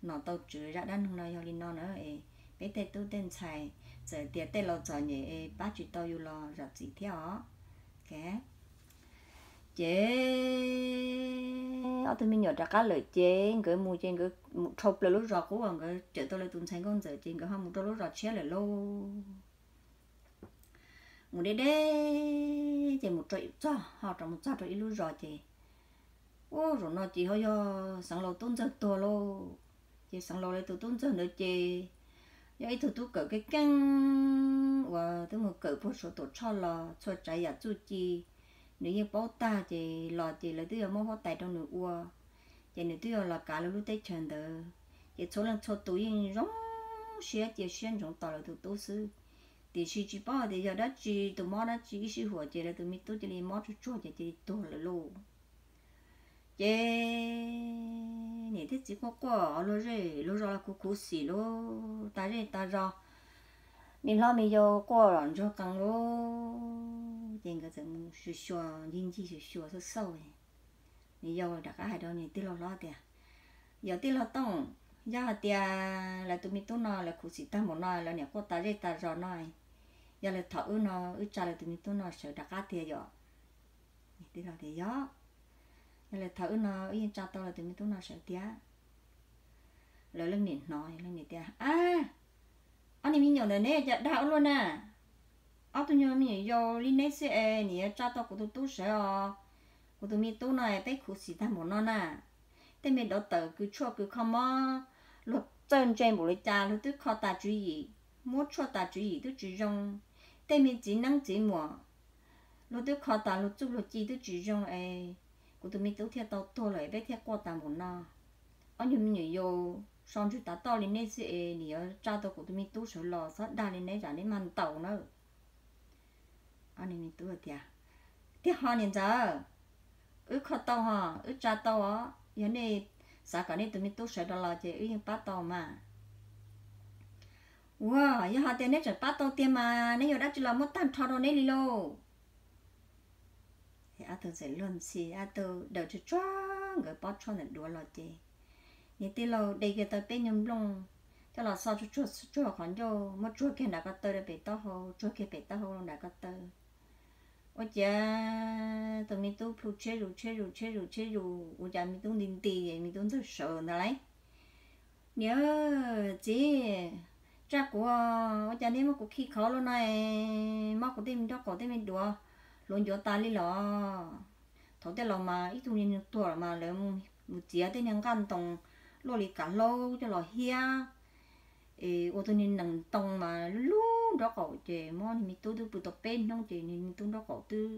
nom tau tswv. Zaj dab neeg no yog li no na es peb tej tub tej ntxhais txawm tias tej laus txom nyem es pab tsis tau yus los zam txim thiab os. Ces ob tug me nyuam rov qab lawm ces nkawd mus ces nkawd mus dhau plaws lub zos qub uas nkawd cawm tau lawv tus ntxhais nkauj ntxawm ces nkawd ho mus rau lub zos tshiab lawm lauj. Mus deb deb ces mus rau txog, ho rov mus txog rau ib lub zos ces, ub, zaum no ces ho yog Xeev Laus tub ntxawg tuag lauj. Ces Xeev Laus lawv tus tub ntxawg ntawd ces yog ib tug tub kawm keeb keeb uas twb mus kawm puag Suav Tuam Tshoj los txhua tsav yam txuj ci nws yeej paub tag ces los ces lawv twb yuav muab huab tais rau nws ua, ces nws twb yuav los kav lawv lub teb chaws ntawd. Ces txhua leej txhua tus yeej zoo siab cia siab ntsoov tos lawv tus tub xwb. Tiam sis tsis paub hais tias yog dab tsi tus mob dab tsi ib sij huam ces lawv tus me tub cia li mob tsuag tsuag ces cia li tuag lawm lauj. Ces niam thiab txiv quaj quaj luag zej luag zos los khuv khuv xim lauj, tas zej tas zos, me hlob me yau quaj los ntsuag qees lauj. Ces nkawd txawm mus xyuas xyuas ncig ncig xyuas xyuas xauj xauj, niam yau rov qab hais rau niag tij laug hlob tias, Yog tij laug Tooj, yog hais tias lawv tus me tub no lawv khuv xim tag npaum no, lawv niam quaj tas zej tas zos no, yog lawv thov wb no wb tsa lawv tus me tub no sawv rov qab tiag yom? Tij laug tias, Yog, yog lawv thov wb no wb yeej tsa tau lawv tus me tub no sawv tiag. Lawv leej niam hnov leej niam tias, Ab, ob niag me nyuam ntawm neb cas dag ua luaj na. Ob tug nyuag me nyuam yaus li neb xwb es nim yuav tsa tau kuv tus tub sawv os. Kuv tus me tub no peb khuv xim tag npaum no na. Tej me dov tawm kws tshuaj kws kho mob, luag txawj ntse npaum li cas luag twb kho tas tswv yim, muab tshuaj tas tswv yim twb tsis zoo. Tej me txiv neeb txiv muam luag twb kho tas luag txuj luag ci twb tsis zoo es kuv tus me tub thiaj tau tuag lawm peb thiaj quaj tas npaum no. Ob nyuag me nyuam yaus so ntswg tav toj li neb xwb es nim yuav tsa tau kuv tus me tub sawv los txhob dag li neb tsam neb mag ntaus na. Ob niag me tub tias, Tiag ho niam ntxawm, wb kho tau ho, wb tsa tau os, yog nej xav kom nej tus me tub sawv rov los ces wb yeej pab tau mas. Ua, yog hais tias neb tseem pab tau tiag mas neb yuav dab tsi los muab tag nrho rau neb li lauj. Ob tug txawm luag ntxhi, ob tug daws tsuag tsuag nkawd pob tshuaj ntawm duav los ces niag tij laug de kiag tau peb nyuag nplooj coj los xo tsuag tsuag qhov ncauj, muab tsuag kiag nram ko taw rau pem taub hau, tsuag kiag pem taub hau rau nram ko taw. Ua ciav tus me tub plhu tshiab zus tshiab zus tshiab zus tshiab zus, ua cas me tub nti nti, me tub ntxawg sawv ntag lauj. Niam txiv, tsa kuv, ua cas nej muab kuv khi khov luaj no es mob kuv tej me nraub qaum tej me duav hluav ncuav tas li los? Thaum tej laus mas ib tug niag neeg tuag los mas lawv mus txiav tej niag nqaj ntoo luaj li kav hlaub coj los hiab es ua tus niag nees ntoo mas lub lub nraub qaum ces mob. Niag me tub twb pw tau peb hnub ces niag me tub nraub qaum twb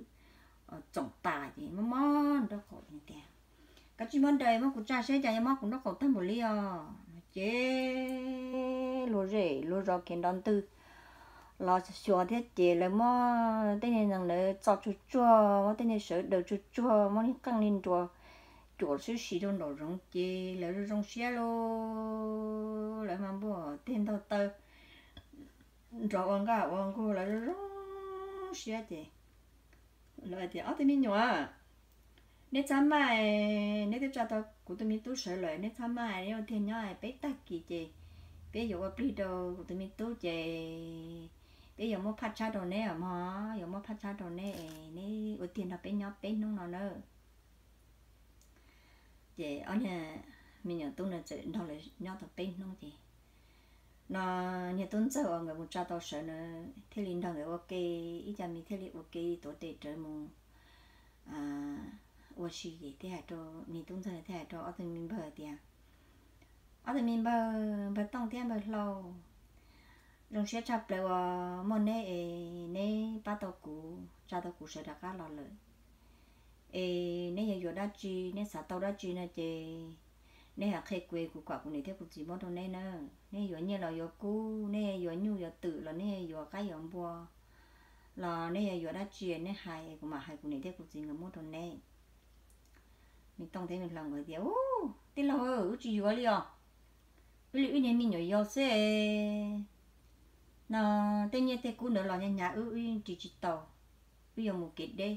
txoom tas ces mob mob nraub qaum tias, Koj tsis mob daws muab kuv tsa seb cas yuav mob kuv nraub qaum tag npaum li os. Ces luag zej luag zos kev nrov ntwg los xyuas thiab ces lawv muab tej niag nees ntawd txo tsuag tsuag, muab tej niag sawv daws tsuag tsuag, muab niag qeej li nruas cuam sib si rau nraum zoov ces lawv zoo zoo siab lauj. Lawv mas npuaj tej ntog taw nrov ua nqaj ua nqug lawv zoo zoo siab ces lawv tias, Ob tug me nyuam, neb txhob maj, neb twb tsa tau kuv tus me tub sawv lawm, neb txhob maj, neb ua tiag nyob peb tag kis ces peb yuav ua plig rau kuv tus me tub ces peb yuav muab phaj tshab rau neb os mog, yuav muab phaj tshab rau neb es neb ua tiag nrog peb nyob peb hnub no na. Ces ob niag me nyuam tub no txawm nrog lawv nyob tau peb hnub ces no niag tub ntxawg uas nkawd mus tsa tau sawv na thiaj li nrog nkawd ua ke, ib co me thiaj li ua ke tuav tes rawv mus ua si ces thiaj hais rau, niag tub ntxawg thiaj hais rau ob tug me npawg tias, Ob tug me npawg, npawg Tooj thiab npawg Hlau, zoo siab tshaj plaws uas muaj neb es neb pab tau kuv, tsa tau kuv sawv rov qab los lawm. Es neb yog yuav dab tsi, neb xav tau dab tsi no ces neb hais qhia kuv, kuv kom kuv niam thiab kuv txiv muab rau neb na. Neb yuav nyiaj los yuav kub, neb yuav nyuj yuav twm los neb yuav qaib yuav npua los neb yuav dab tsi neb hais, kuv mam hais kuv niam thiab kuv txiv nkawd muab rau neb. Me Tooj thiab me Hlau nkawd tias, Ub, tij laug, wb tsis yuav li os. Wb li wb niag me nyuam yaus xwb no, tej nyiaj tej kub ntawd los hnyav hnyav wb, wb yeej ris tsis tau. Wb yuav mus kev deb.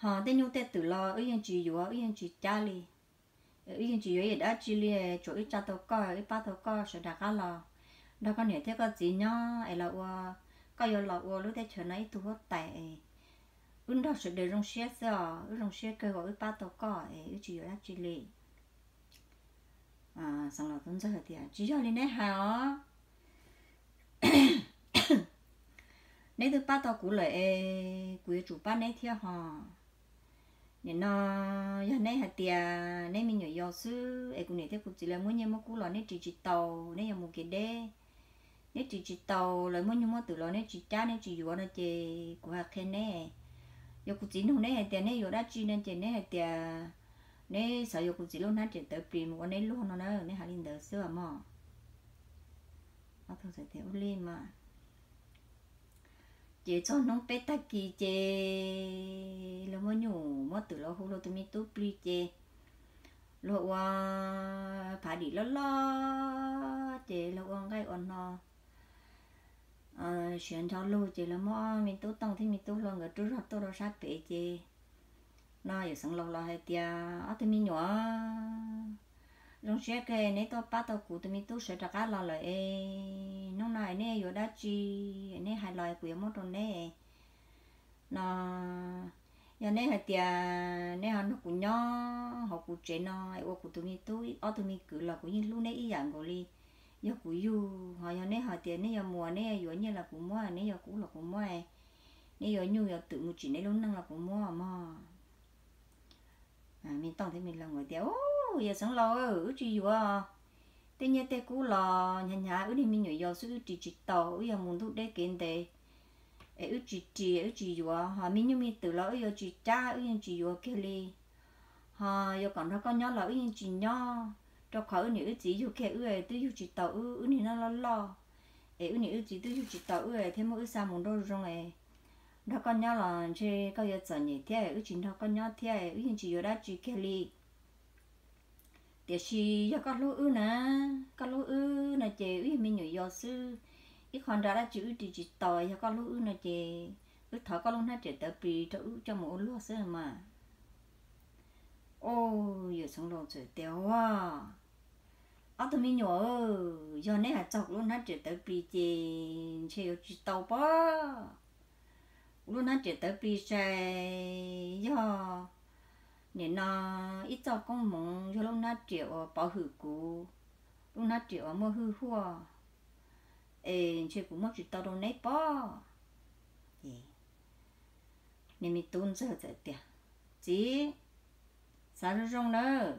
Ho tej nyuj tej twm los wb yeej tsis yuav, wb yeej tsis cab li. Wb yeej tsis yuav ib yam dab tsi li, tsuas wb tsa tau koj, wb pab tau koj sawv rov qab los nrog koj niam thiab koj txiv nyob es los ua, koj yuav los ua lub teb chaws no ib tug huab tais es wb nrog sawv daws zoo siab xwb os, wb zoo siab kawg uas wb pab tau koj es wb tsis yuav dab tsi li. Xeev Laus tub ntxawg tias, Tsis yog li neb hais os. Neb twb pab tau kuv lawm es kuv yuav tsum pab neb thiab ho. Nim no yog neb hais tias neb me nyuam yaus xwb es kuv niam thiab kuv txiv lawv muab nyiaj muab kub los neb ris tsis tau, neb yuav mus kev deb, neb ris tsis tau, lawv muab nyuj muab twm los neb tsis cab neb tsis yuav no ces kuv hais qhia neb, yog kuv txiv nug neb hais tias neb yuav dab tsi no ces neb hais tias neb xav yuav kuv txiv lub hnab riam tawv plis mus ua neb luag no na, neb hais li ntawd xwb os mog. Ua li mas ces txog hnub peb tag kis ces luag muab nyuj muab twm los hu luag tus me tub plig ces luag ua phav dim loj loj ces luag ua nqaij ua no siav nrho lug ces luag muab me tub Tooj thiab me tub Hlau nkawd rub zog tuaj rau sab pem ces no yawm Xeev Laus los hais tias, Ob tug me nyuam, zoo siab kawg neb tuaj pab tau kuv tus me tub sawv rov qab los lawm es hnub no neb yuav dab tsi neb hais los kuv yuav muab rau neb no. Yog neb hais tias neb ho nrog kuv nyob hauv kuv tsev no es ua kuv tus me tub ob tug me kwv los kuv yeej hlub neb ib yam nkaus li yog kuv yug. Ho yog neb hais tias neb yuav mus neb yuav nyiaj los kuv muab, neb yuav kub los kuv muab, neb yuav nyuj yuav twm mus tsim neb lub neej los kuv muab mog. Me Tooj thiab Me Loos tias, Yawm Xeev Laus, wb tsis yuav. Tej nyiaj tej kub los hnyav hnyav, wb niag me nyuam yaus xwb wb ris tsis tau, wb yog mus ntuj deb kev ntev es wb tsis ris wb tsis yuav. Ho me nyuj me twm los wb yuav tsis cab, wb yeej tsis yuav kiag li. Ho yuav kom nrog koj nyob los wb yeej tsis nyob, rau qhov wb niam wb txiv yug kiag wb twb yug tsis tau wb, wb niag noj loj loj es wb niam wb txiv twb yug tsis tau wb thiab muab wb xa mus nrauj zoo es nrog koj nyob los ntshe koj yuav txom nyem thiab, wb tsis nrog koj nyob thiab, wb yeej tsis yuav dab tsi kiag li. Tiam sis yog koj hlub wb na, koj hlub wb no ces wb yog me nyuam yaus xwb, ib qho nra dab tsi wb ris tsis tau, yog koj hlub wb no ces wb thov koj lub hnab riam tawv plis rau wb coj mus ua luag xwb mas. Yawm Xeev Laus txawm tias, Ua, ob tug me nyuam, yog neb hais txog kuv lub hnab riam tawv plis ces ntshe yuav tsis tau pob. Kuv lub hnab riam tawv plis sai yog nim no ib txoj koob hmoov, yog lub hnab riam uas pov hwm kuv, lub hnab riam uas muaj hwj huaj, es ntshe kuv muab tsis tau rau neb pob. Nws me tub ntxawg txawm tias, Txiv, xav zoo zoo nawb,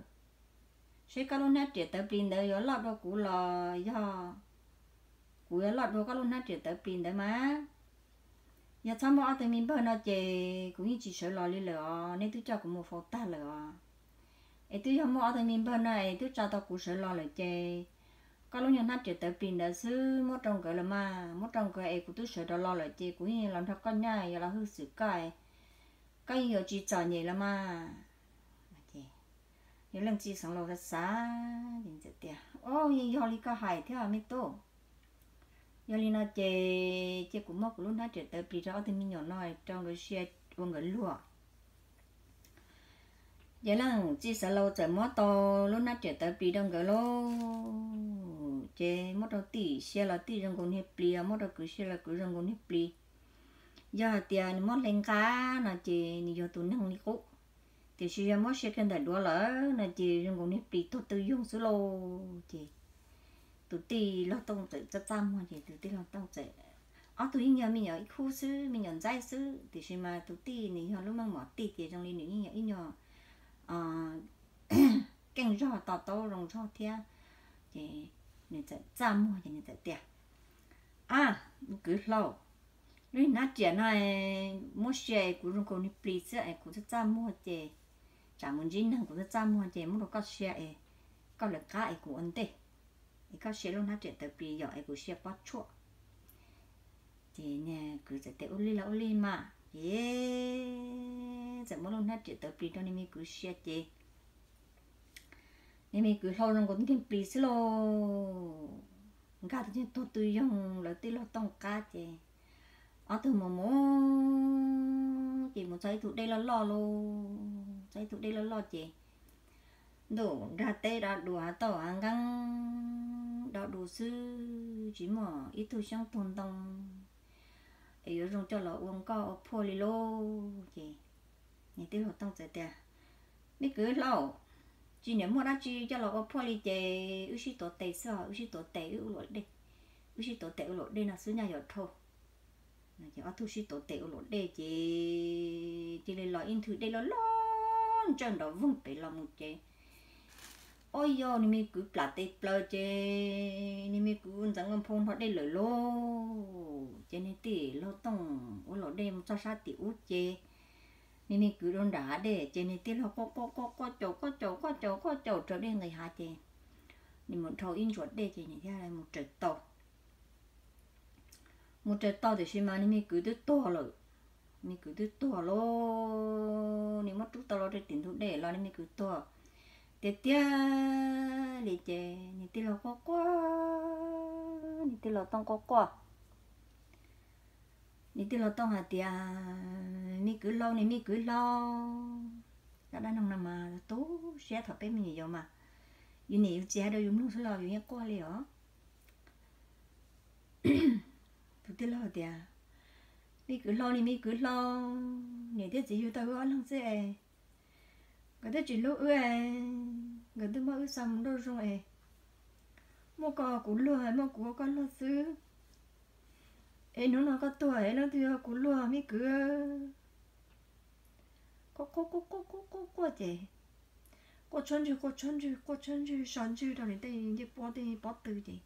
seb koj lub hnab riam tawv plis ntawd yuav loj dua kuv los yog kuv yuav loj dua koj lub hnab riam tawv plis ntawd mas. Yog txhob muaj ob tug me npawg no ces kuv yeej tsis sawv los li lawm os, neb twb coj kuv mus faus tag lawm os. Es twb yog muaj ob tug me npawg no es twb tsa tau kuv sawv los lawm ces koj lub nyuag hnab riam tawv plis ntawd xwb muab rau nkawd los mas, muab rau nkawd es kuv twb sawv rov los lawm ces kuv yeej los nrog koj nyob, yuav los hwj xwm koj, koj yeej yuav tsis txom nyem los mas. Yog leej txiv Xeev Laus xav xav, Au, yeej yog li koj hais thiab me tub. Yog li no ces cia kuv muab kuv lub hnab riam tawv plis rau ob tug me nyuam no rau nkawd sia ua nkawd luag. Ces leej txiv Xeev Laus txawm muab tau lub hnab riam tawv plis rau nkawd lauj. Ces muab rau tij sia los tij zoo nkaus niag plis, muab rau kwv sia los kwv zoo nkaus niag plis. Yog hais tias nws muab hle nqa no ces nws yog tus neeg li qub, tiam sis yog muab sia kiag ntawm duav lawm no ces zoo nkaus niag plis tuag twj yoog xwb lauj. Ces tus tij laug Tooj txawm txaj txaj muag, ces tus tij laug Tooj txawm, ob tug yeej yog me nyuam ib khub xwb, me nyuam ntxaib xwb, tiam sis mas tus tij nws yog lub meej mom tij ces zoo li nws yeej yog ib nyuag keej zog to taub zoo zog thiab. Ces nws txawm txaj muag ces nws txawm tias, A, kwv hlau, lub hnab riam no muab sia es kuv zoo nkaus niag plis xwb es kuv txaj txaj muag ces, tsam mus ntsib neeg kuv txaj txaj muag ces muab rau koj sia es koj lawv qab es kuv ua ntej, es koj sia lub hnab riam tawv plis yom es kuv sia pob tshuaj. Ces niag kwv txawm tias, Ua li los ua li mas. Ces txawm muab lub hnab riam tawv plis rau niag me kwv sia ces niag me kwv hlau zoo nkaus niag plis xwb lauj. Nkag tuag twj yoog lawv tij laug Tooj qab ces ob tug mus mus ces mus txog ib tug dej loj loj lauj. Txog ib tug dej loj loj ces ntuj nrag teb dov dus, hav tauj hav nqeeb dov dus xwb, tsis muaj ib tug xyoob tug ntoo es yuav zoo coj los ua nkoj ua phuaj li lauj. Ces niag tij laug Tooj txawm tias, Me kwv hlau, tsis niam muaj dab tsi coj los ua phuaj li ces wb sib tuav tes xwb os, wb sib tuav tes wb ua luam dej, wb sib tuav tes ua luam dej no xwb nyaj yuav dhau. Ces ob tug sib tuav tes ua luam dej ces cia li los ib nthwv dej loj loj ntsawj nrov voog pem los mus ces, Au yau, niag me kwv plam tes plaws ces niag me kwv ntxeev nphau nrho dej lawm lauj. Ces niag tij laug Tooj ua luam dej mus txog sab tim ub ces niag me kwv rau nram hav dej ces niag tij laug quaj quaj quaj quaj caum quaj caum quaj caum quaj caum raws dej nqis hav ces nws mus dhau ib ntsuas dej ces nws thiaj mus raws tau. Mus raws tau tiam sis mas niag me kwv twb tuag lawm. Me kwv twb tuag lauj, nws muab rub tau los rau tim ntug dej los niag me kwv tuag tiag tiag li ces niag tij laug quaj quaj, niag tij laug Tooj quaj quaj. Niag tij laug Tooj hais tias, Me kwv hlau, niag me kwv hlau, cov dab neeg no mas tu siab thaum peb me nyuam yaus mas yus niam yus txiv hais rau yus mloog xwb los yus yeej quaj li os. Tus tij laug tias, Me kwv hlau, niag me kwv hlau, niam thiab txiv yug tau wb ob leeg xwb es nkawd twb tsis hlub wb es nkawd twb muab wb xa mus nrauj zoo es muaj koj ua kuv luag, muaj kuv ua koj luag xwb. Es hnub no koj tuag es leej twg yog kuv luag me kwv? Quaj quaj quaj quaj quaj quaj quaj ces quaj tshuab ntswg quaj tshuab ntswg quaj tshuab ntswg so ntswg rau nws tej ncej puab tej pob tw ces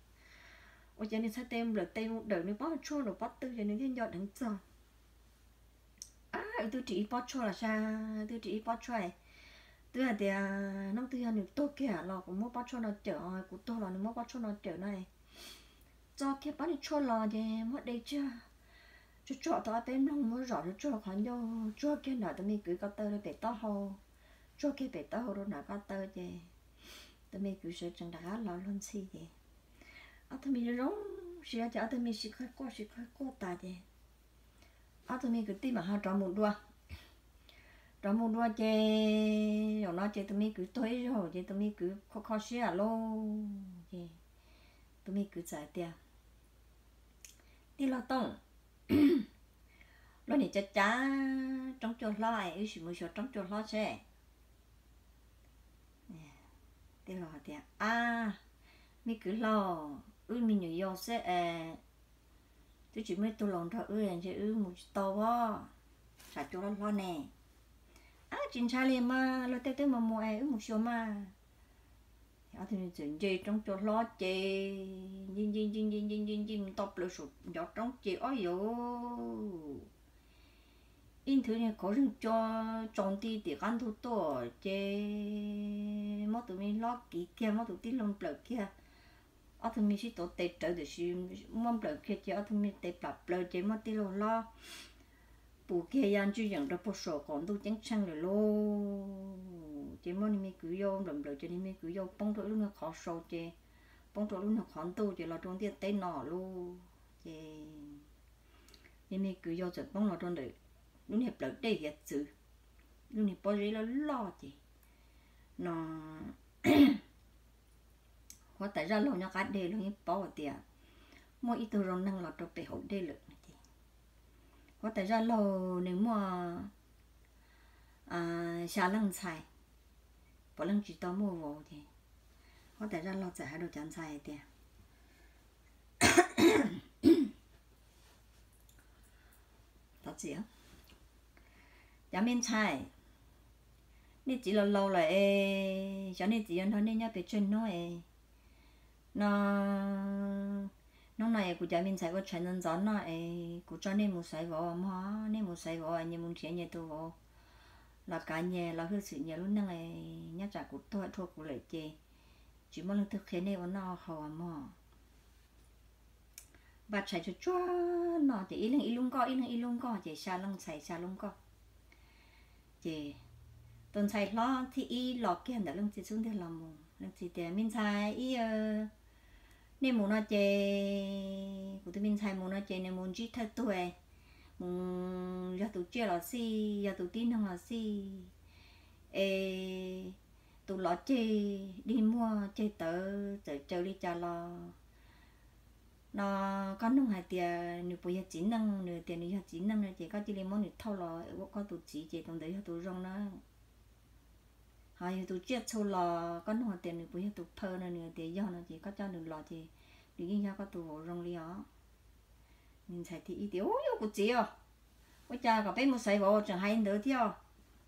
ua cas nws txhais tes nplawm tes mus dawm nws pob tshuaj rau pob tw ces nws thiaj nco dheev txog. Ab, wb twb ris ib pob tshuaj los sas, twb ris ib pob tshuaj, twb hais tias hnub twg yog nws tuag kiag los kuv muab pob tshuaj no cawm, kuv tuag los nws muab pob tshuaj no cawm no. Txo kiag pob tshuaj los ces muab de tsuag tsuag tau ob peb mloog, muab zom tsuag tsuag qhov ncauj, tsuag kiag nram tus me kwv ko taw rau pem taub hau, tsuag kiag pem taub hau rau nram ko taw ces tus me kwv sawv tsees rov qab los luag ntxhi ces ob tug me zoo zoo siab ces ob tug me sib qawg quaj sib qawg quaj tas ces ob tug me kwv tij mam ho rov mus dua. Rov mus dua ces zaum no ces tus me kwv tuag ib zaug ces tus me kwv kho kho siab lauj ces tus me kwv txawm hais tias, Tij laug Tooj, luag nim cav cav roob cua hlob es wb sim mus xyuas roob cua hlob seb. Tij laug hais tias, Ab, me kwv hlob, wb me nyuam yaus xwb es twb tsis muaj ib tug laus nrog wb ntshe wb mus tsis tau as, tshav cua hlob hlob ne. Ab, tsis ntshai li mas, luag tej twb mus mus es wb mus xyuas mas. Ob tug txawm nce roob cua hlob ces nce nce nce nce nce nce nce mus tau plaws saum ncov roob ces ob yauv ib nthwv niag kauv zeeg cua tsaus nti tim qab ntug tuaj ces muab tus me hlob kiv kiag, muab tus tij laug nplawm kiag. Ob tug me sib tuav tes rawv tiam sis muab nplawm kiag ces ob tug me tes plam plaws ces muab tij laug hlob pus kiag ya ntswj yeem rau puag saum qaum ntuj ceeb tsheej lawm lauj. Ces muab niag me kwv yau nplawm nplawm ces niag me kwv yau poob rau ib lub niag qhov sau ces poob rau lub niag qhov ntuj ces los rau ntiaj teb no lauj. Ces niag me kwv yau txawm poob los rau ntawm lub niag plawv dej hiav txwv, lub niag pob zeb loj loj ces no huab tais zaj laug nyob qab dej luag yeej paub hais tias muaj ib tug zoo neeg los rau pem hauv dej lawm no ces huab tais zaj laug nws muaj xya leej ntxhais, puav leej tsis tau muaj vauv ces huab tais zaj laug txawm hais rau cov ntxhais hais tias, Thov txim, cov me ntxhais, nej txiv laus laus lawm es xyov nej txiv yuav nrog nej nyob pes tsawg hnub es no, hnub no es kuv cov me ntxhais ua tshais ntxov ntxov noj es kuv tso nej mus xaiv vauv mog, nej mus xaiv vauv nyias mus nrhiav nyias tus vauv los kav nyias los hwj xwm nyias lub neej es nyob tsam kuv tuag dhau kuv lawm ces tsis muaj leej twg qhia nej ua noj haus mog. Npaj tshais tsuag tsuag noj ces ib leeg ib lub nkoj, ib leeg ib lub nkoj ces xya leej ntxhais xya lub nkoj. Ces tus ntxhais hlob thib ib los kiag ntawm leej txiv xub ntiag los mus, leej txiv tias, Me ntxhais ib, nej mus no ces kuv tus me ntxhais mus no ces nws mus ntsib thawj tug, mus yog tus tsiaj los xij, yog tus tib neeg los xij, es tus lov ceg dig muag ceg tawv txawm caws li cas los no, koj nug hais tias nws puas yog txiv neej, nws tias nws yog txiv neej no ces koj cia li muab nws thauj los ua koj tus txiv ces tus ntawd yog tus zoo na. Ho yog tus tsiaj txhu los koj nug hais tias nws puas yog tus phaw no, nws tias yog no ces koj coj nws los ces nws yeej yog koj tus vauv zoo li os. Ntxhais thib ib tias, Ub, yog kuv txiv os. Ua cas kom peb mus xaiv vauv tseem hais li ntawd thiab?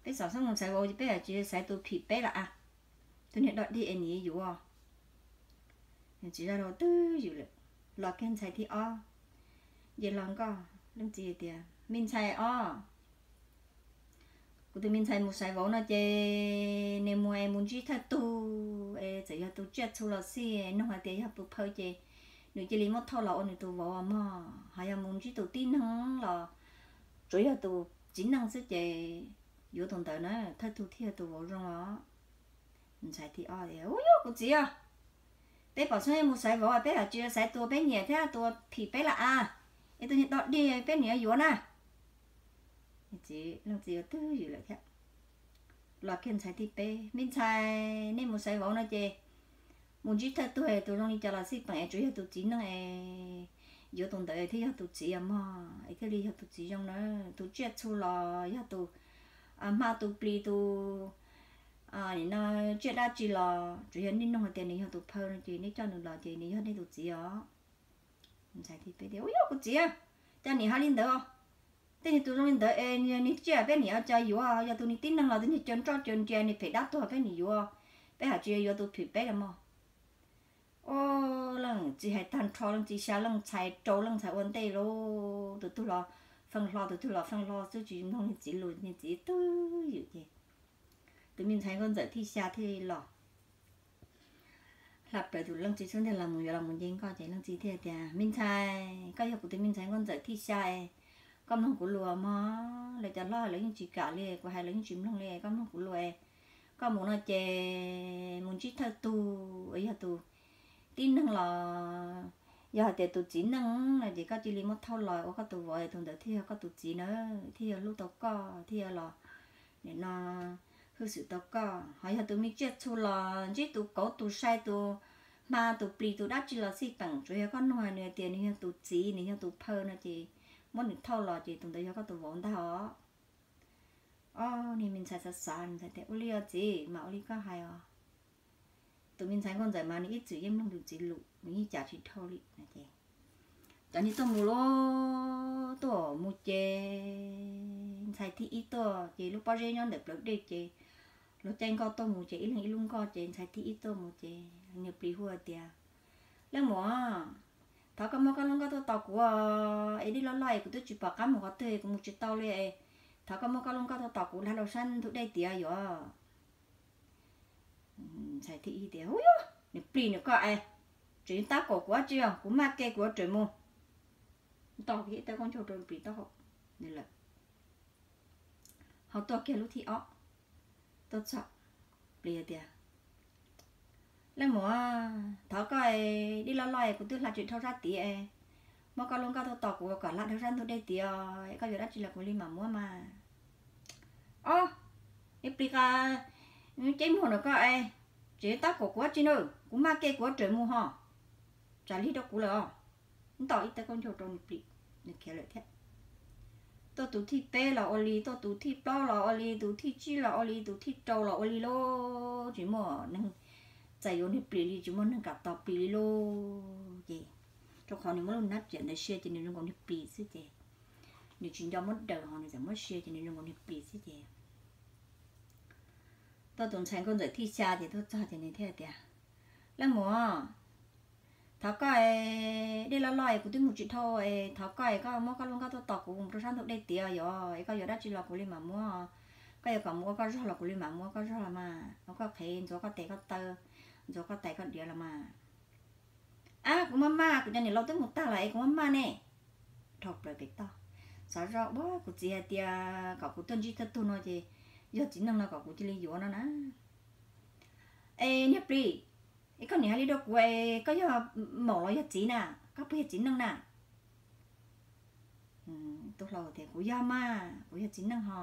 Peb xav xeeb mus xaiv vauv ces peb tsis xaiv tus phim peb lawm a, tus niag dog dig es nws yuav. Txiv zaj laug twb ywm lawm, los kiag ntxhais thib ob, nce los nkoj leej txiv tias, Me ntxhais os, kuv tus me ntxhais mus xaiv vauv no ces nws mus es mus ntsib thawj tug es txawm yog tus tsiaj txhu los xij, nug hais tias yog tus phaw ces nws cia li muab thauj los ua nws tus vauv mog. Ho yog mus ntsib tus tib neeg los tsuav yog tus txiv neej xwb ces yuav tus ntawd na, thawj tug thiaj yog tus vauv zoo os. Ntxhais thib ob tias, Ub, yog kuv txiv os. Peb pom xeeb mus xaiv vauv peb hais tsis xaiv tus peb nyiam thiab tus phim peb lawm a, es tus niag dog dig peb nws yuav yuav na. Leej txiv twb ywm lawm thiab, los kiag ntxhais thib peb, Me ntxhais, nej mus xaiv vauv no ces mus ntsib thawj tug tus zoo li cas los xij peem es tsuav yog tus txiv neej es yuav tus ntawd thiaj yog tus txiv os mog, es thiaj li yog tus txiv zoo na. Tus tsiaj txhu los yog tus hma tus plis tus nim no tsiaj dab tsi los tsuav yog nej nug hais tias nws yog tus phaw no ces nej coj nws los ces nws yog nej tus txiv os. Ntxhais thib peb tias, Ub, yog kuv txiv, Cas niam hais li ntawd? Tej niag tus zoo li ntawd es niag tsiaj peb niam ua cas yuav, yog tus niag tib neeg los tus niag caw nroj caw nria niag phem dab tuag peb niam yuav, peb hais tsis yuav tus phim peb los mog. Ua, leej txiv hais tag nrho leej txiv xya leej ntxhais rau leej ntxhais ua ntej lauj, tus twg los feej hlo tus twg los feej hlo xwb tsis mloog niag txiv lus, niag txiv twb ywm ces tus me ntxhais nkauj ntxawm thib xya thiaj los. Hla plaws tus leej txiv xub ntiag los mus yuav los mus nce nkoj ces leej txiv thiaj tias, me ntxhais, koj yog kuv tus me ntxhais nkauj ntxawm thib xya, koj mloog kuv lus mog, lawv cov hlob lawv yeej tsis kam li, kuv hais lawv yeej tsis mloog li, koj mloog kuv lus, koj mus no ces mus ntsib thawj tug uas yog tus tib neeg los yog hais tias tus txiv neej no ces koj cia li muab thauj los ua koj tus vauv, tus ntawd thiaj yog koj tus txiv na, thiaj yog hlub tau koj thiaj yog los nim no hwj xwm tau koj. Ho yog tus me tsiaj txhu los ntsib tus kauv tus sai tus hma tus plis tus dab tsi los xij peem, tsuas yog koj nug nws tias nws yog tus txiv nws yog tus phaw no ces muab nws thauj los ces tus ntawd yog koj tus vauv ntag os. Ob niag me ntxhais xav xav, me ntxhais tias, ua li os txiv, mas ua li koj hais os. Tus me ntxhais nkauj ntxawm mas nws ib txwm yeej mloog tus txiv lus, nws yeej cas tsis dhau li no ces cov niag tuaj mus lauj, tuaj mus ces ntxhais thib ib tuaj ces lub pob zeb nyob ntawm plawv dej ces luag caij nkoj tuaj mus ces ib leeg ib lub nkoj ces ntxhais thib ib tuaj mus ces niag plis hu tias, leej muam, thov koj muab koj lub nkoj tuaj tos kuv es dej loj loj es kuv twb tsis pom qab mus qhov twg, kuv mus tsis tau li es thov koj muab koj lub nkoj tuaj tos kuv hla rau sab ntug dej tiav yuav. Ntxhais thib ib tias, hu yog niag plis nws koj es, tseem tab kaum kuv dab tsi os, kuv maj ke kuv yuav rawm mus. Nto kiag ib tawb kaub ncaug rau plis taub hau lawm. Ho tuaj kiag lub thib ob, tuaj txog, plis tias, leej muam, thov koj, dej loj loj es kuv twb hla tsis dhau sab tid es, muab koj lub nkoj tuaj tos kuv kom hla dhau sab ntug dej tiav, koj yuav dab tsi los kuv li mam muab mas. Ob, niag plis qas, ceb muag ntawm koj es, tseem tab kaum kuv dab tsi na, kuv maj ke kuv yuav rawm mus ho, tsam lig rau kuv lawm os. Nto ib tawb kaub ncaug rau niag plis, nws khiav lawm thiab. Tuaj tus thib peb los ua li, tuaj tus thib plaub los ua li, tus thib tsib los ua li, tus thib rau los ua li lauj, tsis muaj neeg txais yuav niag plis li, tsis muaj neeg kam tos plis li lauj. Ces rau qhov nws muab lub nab riam ntawd sia ces nws zoo nkaus niag plis xwb ces nws tsis nco muab daws ho nws txawm muab sia ces nws zoo nkaus niag plis xwb ces tuaj tus ntxhais nkauj ntxawm thib xya ces tuaj txog ces nws thiaj tias, leej muam, thov koj, dej loj loj es kuv twb mus tsis dhau es thov koj es koj muab koj lub nkoj tuaj tos kuv mus rau sab ntug dej tiav yom, es koj yuav dab tsi los kuv li mam muab. Koj yuav kom mus ua koj zog los kuv li mam mus ua koj zog los mas, ua koj qhev, ntxuav koj tes koj taw, ntxuav koj tais koj diav los mas. Ab, kuv maj maj, kuv cov niam laus twb mus tag lawm es kuv maj maj ne. Dhau plaws pem toj, xav zoj ua kuv txiv hais tias kom kuv tuaj ntsib thawj tug no ces yog txiv neej no kom kuv cia li yuav no na. Es niag plis, es koj niam hais li rau kuv es koj yog maum los yog txiv na, koj puas yog txiv neej na? Tub hlau tias, kuv yog mas, kuv yog txiv neej ho.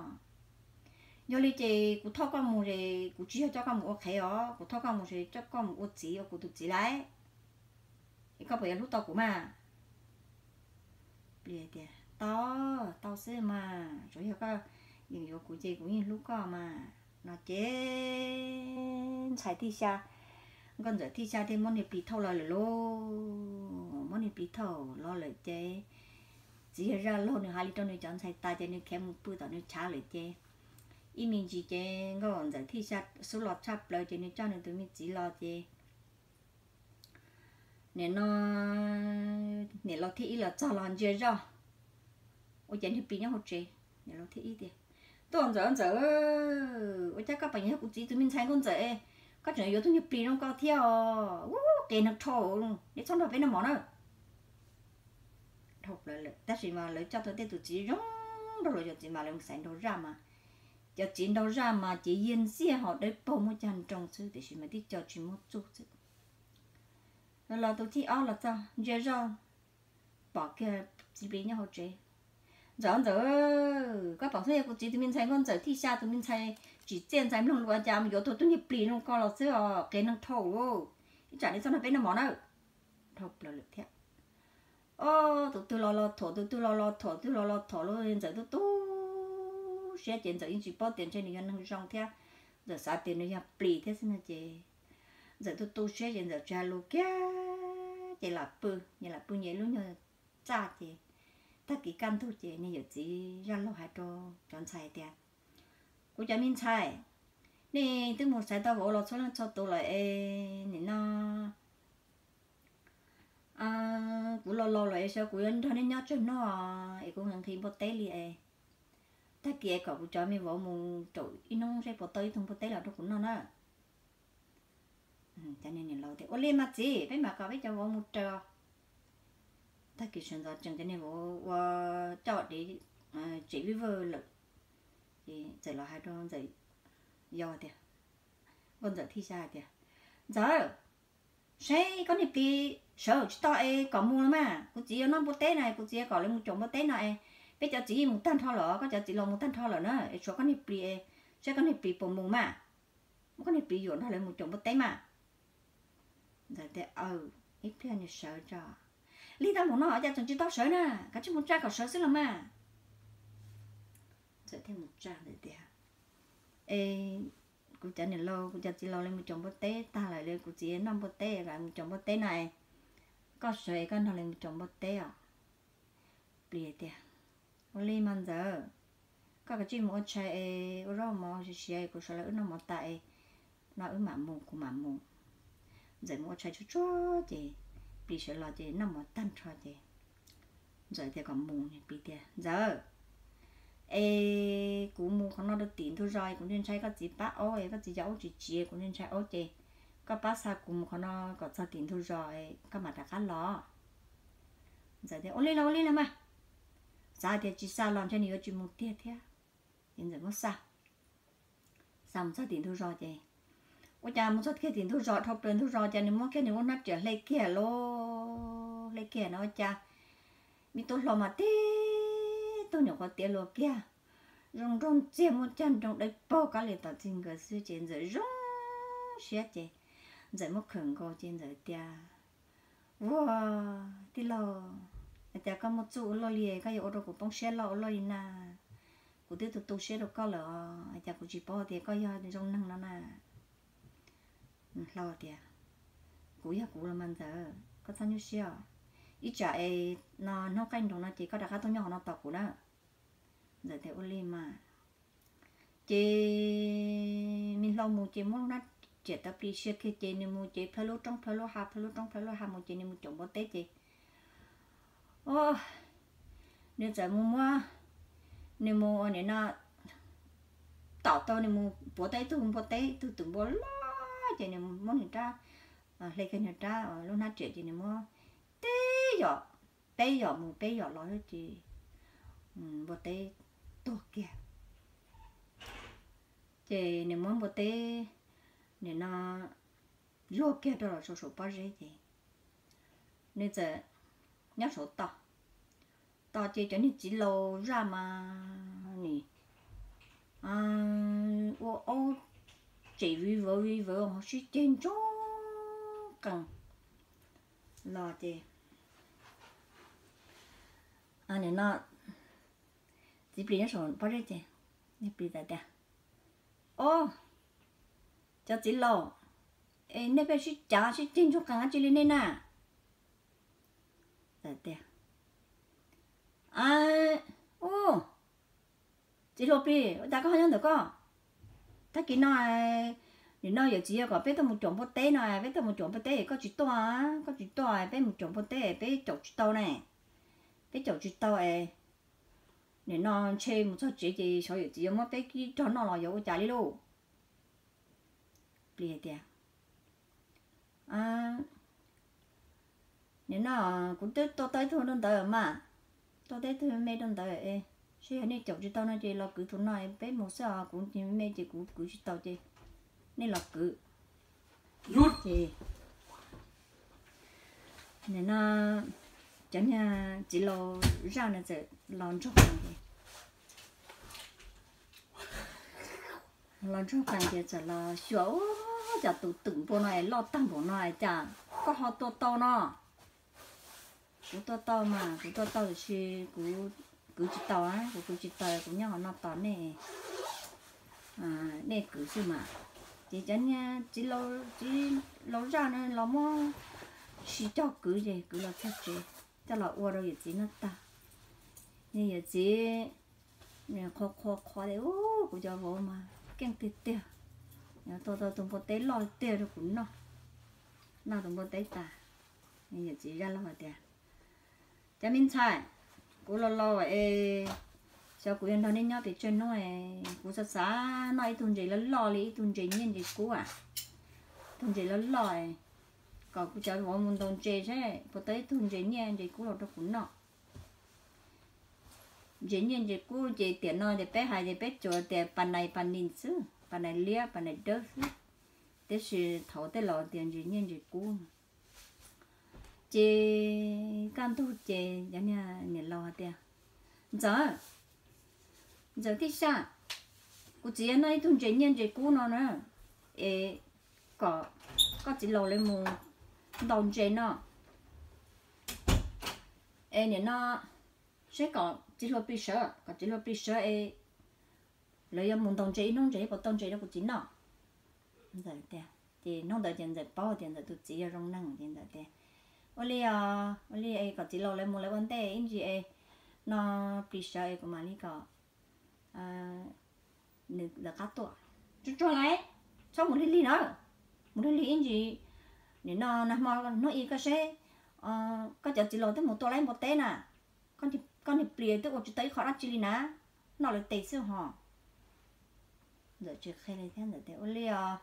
Yog li ces kuv thauj koj mus es kuv tsis yog coj koj mus ua qhev os, kuv thauj koj mus es coj koj mus ua txiv ua kuv tus txiv lauj. Es koj puas yuav hlub tau kuv mas? Plis tias, tau, tau xwb mas, tsuas yog koj yeem yuav kuv ces kuv yeej hlub koj mas. No ces ntxhais thib xya, nkauj ntxawm thib xya thiaj muab niag plis thauj los lawm lauj. Muab niag plis thauj los lawm ces txiv yawg zaj laug nws hais li rau nws cov ntxhais tas ces nws khiav mus pw tom nws chav lawm ces ib me ntsis ces nkauj ntxawm thib xya xub los tshaj plaws ces nws coj nws tus me txiv los ces nim no niam laus thib ib los txog los ntsia zoj, ua cas niag plis nyob hauv tsev. Niam laus thib ib tias, tub ntxawm, ntxawm, ua cas koj pom yog kuv txiv tus me ntxhais nkauj ntxawm, koj tseem yuav tus niag plis zoo koj thiab os, qias neeg dhau, neb txhob nrog peb noj mov na. Dhau plaws lawm tab sis mas lawv coj tau tej tus txiv zoo nraug los cov txiv mas lawv xaiv nraug zaj mas, cov txiv nraug zaj mas ces yiag ntxiag ho dawb paug muaj cag nroo xwb tiam sis mas tib co tsis muaj txuj xwb. Los tus thib ob los txog ntsia zoj pom kiag txiv plis nyob hauv tsev. Ntxawm, ntxawm, koj pom xwb yog kuv txiv tus me ntxhais nkauj ntxawm thib xya tus me ntxhais tsim txiaj ntxhais mloog lus cas yuav tau tus niag plis zoo koj los xwb os, qias neeg dhau, ib tsam neb txhob nrog peb noj mov na. Dhau plaws lawm thiab. Ob, tus twg los los thuam, tus twg los los thuam, tus twg los los thuam lauj, ntxawm tu tu siab ces ntxawm yeej tsis paub tias ntshe nws yog neeg zoo thiab, ntxawm xav tias nws yog plis thiab xwb no ces ntxawm tu tu siab ces ntxawm tsis hais lus kiag ces lam pw, nyias lam pw nyias lub nyuag txaj ces Tag kis kaj ntug ces niag yawm txiv zaj laug hais rau cov ntxhais tias, kuv cov me ntxhais, nej twb mus xaiv tau vauv los txhua leej txhua tus lawm es nim no kuv los laus lawm es sawv kuv yuav nrog nej nyob tsawg noj es kuv nqhis npua teb li es tag kis es kom kuv cov me vauv mus raws ib hnub seb puas tau ib tug npua teb los rau kuv noj na. Cov niag laus tias, ua li mas txiv, peb mam kom peb cov vauv mus raws. Tag kis sawv ntxov tsees cov niag vauv ua coj dev tsem vij vawg lawm, ces txawm los hais rau ntxawm yau tias, nkauj ntxawm thij xya hais tias, ntxawm, saib koj niag plis sawv tsis tau es kom mus los mas, kuv txiv yuav noj npua teb no, kuv txiv yuav kom lawv mus caum npua teb no es peb cov txiv yeej mus tag nrho lawm, koj cov txiv laus mus tag nrho lawm na es tshuav koj niag plis es, saib koj niag plis puas mus mas, muab koj niag plis yuam nrog lawv mus caum npua teb mas. Ntxawm tias, ib pliag nws sawv tso. Lig tab npaum no cas tseem tsis tau sawv na, kav tsij mus tsa kom sawv xwb los mas. Ntxawm thiaj mus tsa ntawd tias, es kuv cov niam laus kuv cov txiv laus lawv mus caum npua teb tag lawm, kuv txiv noj npua teb, mus caum npua teb no es koj sawv es koj nrog lawv mus caum npua teb os. Plis tias, ua li mas ntxawm, koj kav tsij mus ua tshais es ua zaub mov siav siav es kuv sawv los wb noj mov tas es no wb mam mus, kuv mam mus. Ntxawm mus ua tshais tsuag tsuag ces plis sawv los ces noj mov tag nrho ces ntxawm tias kom mus, plis tias, ntxawm, es kuv mus qhov no rau tim ntug zos es kuv ntshai ntshai koj txiv pab aub es koj txiv cov aub tsis tsiv, kuv ntshai ntshai aub ces koj pab xa kuv mus qhov no kom txog tim ntug zos koj mam rov qab los. Ntxawm tias, ua li los ua li los mas. Xav tias tsis xa los ntshe nws yuav tsis mus tiag thiab, ces ntxawm muab xa, xa mus txog tim ntug zos ces ua cas mus txog kiag tim ntug zos, dhau plaws ntug zos ces nws muab kiag nws lub hnab riam hle kiag lauj, hle kiag no ua cas me tub hluas mas tib tug nyuam qhuav tiav luas kiag, zoo nraug ntxiag muaj cag nroo dawb paug kab li tom txij nkawm xwb ces ntxawm zoo siab ces ntxawm muab khawm nkaus ces ntxawm tias, ua, tij laug, cas koj muaj txuj ua luaj li, koj yuav ua rau kuv poob siab loj ua luaj li na. Kuv twb tu tu siab rau koj lawm os, cas kuv tsis paub tias koj yog zoo neeg no na. Hlau tias, kuv yog kuv los mas ntxawm, koj txhob nyuaj siab os. Ib tsam es no hnub qaij nroos no ces koj rov qab tuaj nyob qhov no tos kuv na. Ntxawm tias ua li mas. Ces me hlau mus ces muab lub hnab riam taw plis sia kiag ces nws mus ces plhaw lub roob plhaw lub hav, plhaw lub roob plhaw lub hav mus ces nws mus caum npua teb ces, o, nws txawm mus muab, nws mus ua nim no tom tau, nws mus puav tau ib tug npua teb, ib tug twm npua loj ces nws muab nws rab, hle kiag nws rab lub hnab riam ces nws muab tib yom, peb yom mus peb yom los xwb ces npua teb tuag kiag. Ces nws muab npua teb nim no luag kiag rau los saum saum pob zeb ces nws txawm nyob saum toj. Tos ces cov niag txiv laus zaj mas nim ua aub tsem viv vawv viv vawv ho sib ceg ntsoog qees los ces nim no txiv plis nyob saum pob zeb ces niag plis txawm tias, o, cov txiv laus, es nej pheej sib cav sib ceg ntsoog qees dab tsi li nej na? Txawm tias, u, txiv hluas plis, ua cas koj ho nyob ntawm koj? Tag kis no nim no yawm txiv yog kom peb tuaj mus caum npua teb no, peb tuaj mus caum npua teb koj tsis tuaj, koj tsis tuaj peb mus caum npua teb peb caum tsis tau ne. Peb caum tsis tau es nim no ntshe mus txog tsev ces xyov yawm txiv yuav muab peb kib rog noj los yuav ua cas li lauj. Plis tias, nim no kuv twb tua tau ib tug rau ntawd mas, tua tau ib tug me rau ntawd, seb yog nej caum tsis tau no ces los kwv tus no peb mus xwb os, kuv me ces kuv kwv tsis tau ces nej los kwv. Ces nim no cov niag txiv laus zaj no txawm los ntsoog qees ces, los ntsoog qees ces txawm los xyuas, ua cas tus twm npua no es loj tag npaum no es cas koj ho tua tau no? Kuv tua tau mas, kuv tua tau tiam sis kuv kwv tsis tau, kuv kwv tsis tau, kuv nyob qhov no tos nej, nej kwv xwb mas. Ces cov niag txiv laus zaj no los muab sis cog kwv ces kwv los txog tsev, coj los ua rau yawm txiv noj tag. Yawm txiv qhuas qhuas qhuas tias, Ub, kuv cov vauv mas keej tiag tiag, tua tau tus npua teb loj tiag rau kuv noj. Noj tus npua teb tas, yawm txiv zaj laug hais tias, Cov me ntxhais, kuv laus laus es xyov kuv yuav nrog nej nyob pes tsawg hnub es kuv xav xav noj ib tug ntses loj loj li ib tug ntses nyiaj ntses kub, ib tug ntses loj loj, kom kuv cov vauv mus ntaus ntses seb puas tau ib tug ntses nyiaj ntses kub los rau kuv noj. Ntses nyiaj ntses kub ces tiam no ces peb hais ces peb tsuas tias pas nais pas nis xwb, pas nais liab pas nais dawb xwb, tiam sis thaum tej laus tias ntses nyiaj ntses kub. Ces kaj ntug ces cov niag niam laus hais tias, Ntxawm, Ntxawm tij xya, kuv txiv noj ib tug ntses nyiaj ntses kub no na, es kom koj txiv laus lawv mus ntaus ntses no, es nim no seb kom txiv hluas plis sawv, kom txiv hluas plis sawv es lawv yuav mus ntaus ntses ib hnub ntses puas tau ntses rau kuv txiv noj. Ces hnub ntawd ces Ntxawm paub tias Ntxawm tus txiv yog zoo neeg ces Ntxawm tias, Ua li os, ua li es kom txiv laus lawv mus lawv ua ntej ib ntsis es no plis sawv es kuv mam li kom nws lawv qab tuaj. Tsuag tsuag lauj, txhob mus lig lig na, mus lig lig ib ntsis, nim no nag hmo hnub i koj seb koj cov txiv laus twb mus tua laib npua teb na, koj niag plis twb ua tsis tau ib qho dab tsi li na, noj lawv tes xwb hos. Ntxawm tsis qhia li thiab, Ntxawm tias, Ua li os.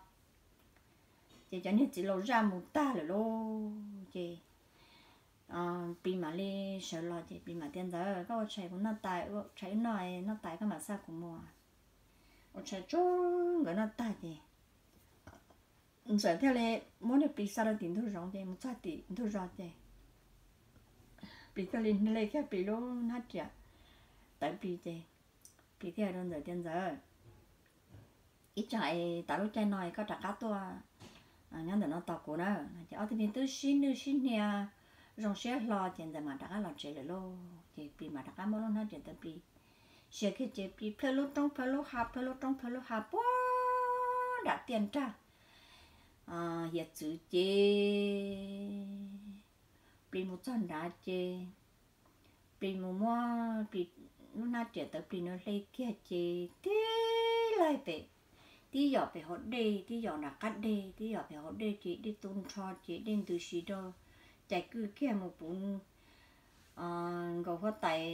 Ces cov niag txiv laus zaj mus tag lawm lauj, ces plis mam li sawv los ces plis mam tias, Ntxawm, koj ua tshais kuv noj tas, ua tshais wb noj, noj tas koj mam xa kuv mus. Ua tshais tsuag nkawd noj tag ces Ntxawm thiaj li muab niag plis xa rau tim ntug zoov ces mus txog tim ntug zos ces plis thiaj li hle kiag plis lub hnab riam tawv plis ces plis thiaj hais rau Ntxawm tias, Ntxawm, ib tsam es tas lub caij no es koj rov qab tuaj nyob ntawm no tos kuv na. Ces ob tug me twb sib nwj sib hnia zoo siab hlo ces Ntxawm mam rov qab los tsev lawm lauj. Ces plis mam rov qab muab lub hnab riam tawv plis sia kiag ces plis plhaw lub roob plhaw lub hav plhaw lub roob plhaw lub hav puag nram tiaj nrag hiav txwv ces plis mus txog nrad ces plis mus muab plis lub hnab riam tawv plis no hle kiag ces tib laig pem, tib yom pem hauv dej, tib yom nram qab dej, tib yom pem hauv dej ces dej tu nrho ces dej ntws si rau, cais kwj kiag mus puv nkaus huab tais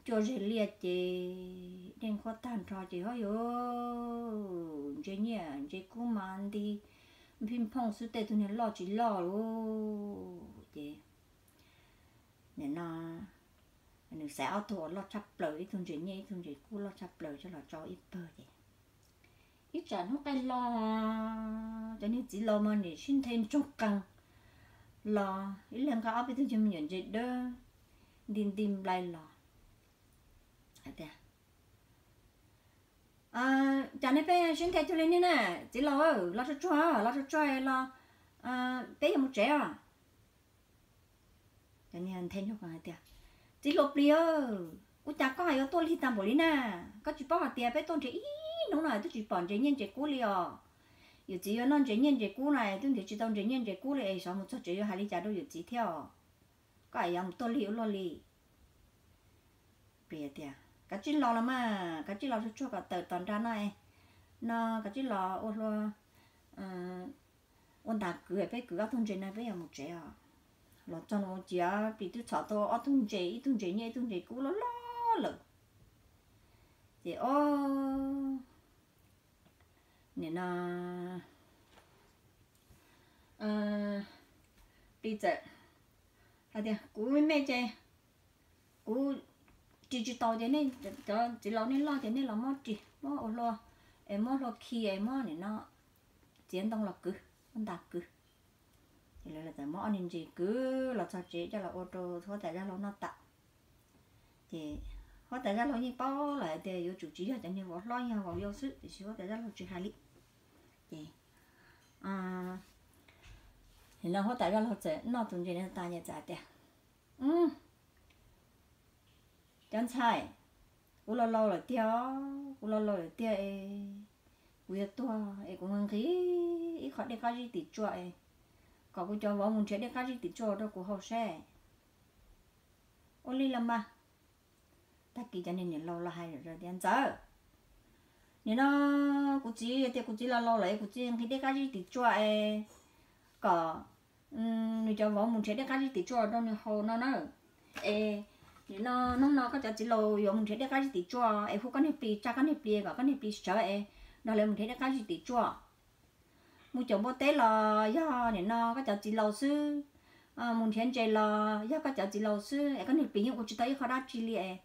cuaj zeg liaj ces dej nqhuab tag nrho ces ho yuav ntses nyiaj ntses kub mas nti phij phooj xwb, tej tug niag loj tsis loj lauj. Ces nim no nws xaiv ob tug uas loj tshaj plaws, ib tug ntses nyiaj ib tug ntses kub loj tshaj plaws coj los tso ib pawg ces ib tsam hnub qaij hlo cov niag txiv laus mas nim sib nthe ntsoog qees los ib leeg nqa ob peb tug ncig me nyuam ntses dawb nti nti nplai los hais tias, Cas nej peb sib nthe cuag li ne na? Txiv laus, los tsuag tsuag, los tsuag tsuag los peb yuav mus tsev os. Cov niag nthe ntsoog qees hais tias, Txiv hluas plis, ua cas koj hais yuav tuaj lig tag npaum li na? Koj tsis paub hais tias peb tuaj ntses ib hnub no twb tsis pom ntses nyiaj ntses kub li os. Yawm txiv yuav noj ntses nyiaj ntses kub na twb nrhiav tsis tau ntses nyiaj ntses kub li es xyov mus txog tsev yuav hais li cas rau yawm txiv thiab os. Koj es yuav mus tuaj lig ua luaj li. Plis tias, Kav tsij los los mas, kav tsij los tsuag tsuag kom tawm tom nra no, no kav tsij los ua hlua, ua ntas kwv, peb kwv ob tug ntses no peb yuav mus tsev os. Los txog no ces plis twb txhom tau ob tug ntses, ib tug ntses nyiaj ib tug ntses kub loj loj lawm. Ces o, nim no plis txawm hais tias, Kuv me ces kuv ris tsis tau ces nej cov txiv laus nej loj ces nej los muab ris muab ua hlua, es muab hlua khi es muab nim no txiav ntoo los kwv, muab ntas kwv. Ces lawv txawm muab ob niag ntses kwv los txog tsev coj los ua rau huab tais zaj laug noj tas. Ces huab tais zaj laug yeej paub lawm hais tias yuav tsum tsis yog cov niag vauv hlob, yog vauv yau xwb, tiam sis huab tais zaj laug tsis hais li. Ces nim no huab tais zaj laug txawm noj tus ntses no tas ces txawm hais tias, Cov ntxhais, kuv laus laus lawm tiag, kuv laus laus lawm tiag es kuv yuav tuag es kuv nqhis ib qho dej qab zib tim tsua es kom kuv cov vauv mus nrhiav dej qab zib tim tsua rau kuv haus seb. Ua li los mas, Tag kis cov niag niam laus los hais tias, Ntxawm, nim no kuv txiv tias kuv txiv los laus lawm es kuv txiv nqhis dej qab zib tim tsua es kom nws cov vauv mus nrhiav dej qab zib tim tsua rau nws haus no na. Es nim no hnub no koj cov txiv laus yuav mus nrhiav dej qab zib tim tsua es hu koj niag plis, tsa koj niag plis kom koj niag plis sawv es nrog lawv mus nrhiav dej qab zib tim tsua. Mus caum npua teb los yog nim no koj cov txiv laus xwb, mus nrhiav ntses los yog koj cov txiv laus xwb es koj niag plis yeej ua tsis tau ib qho dab tsi li es.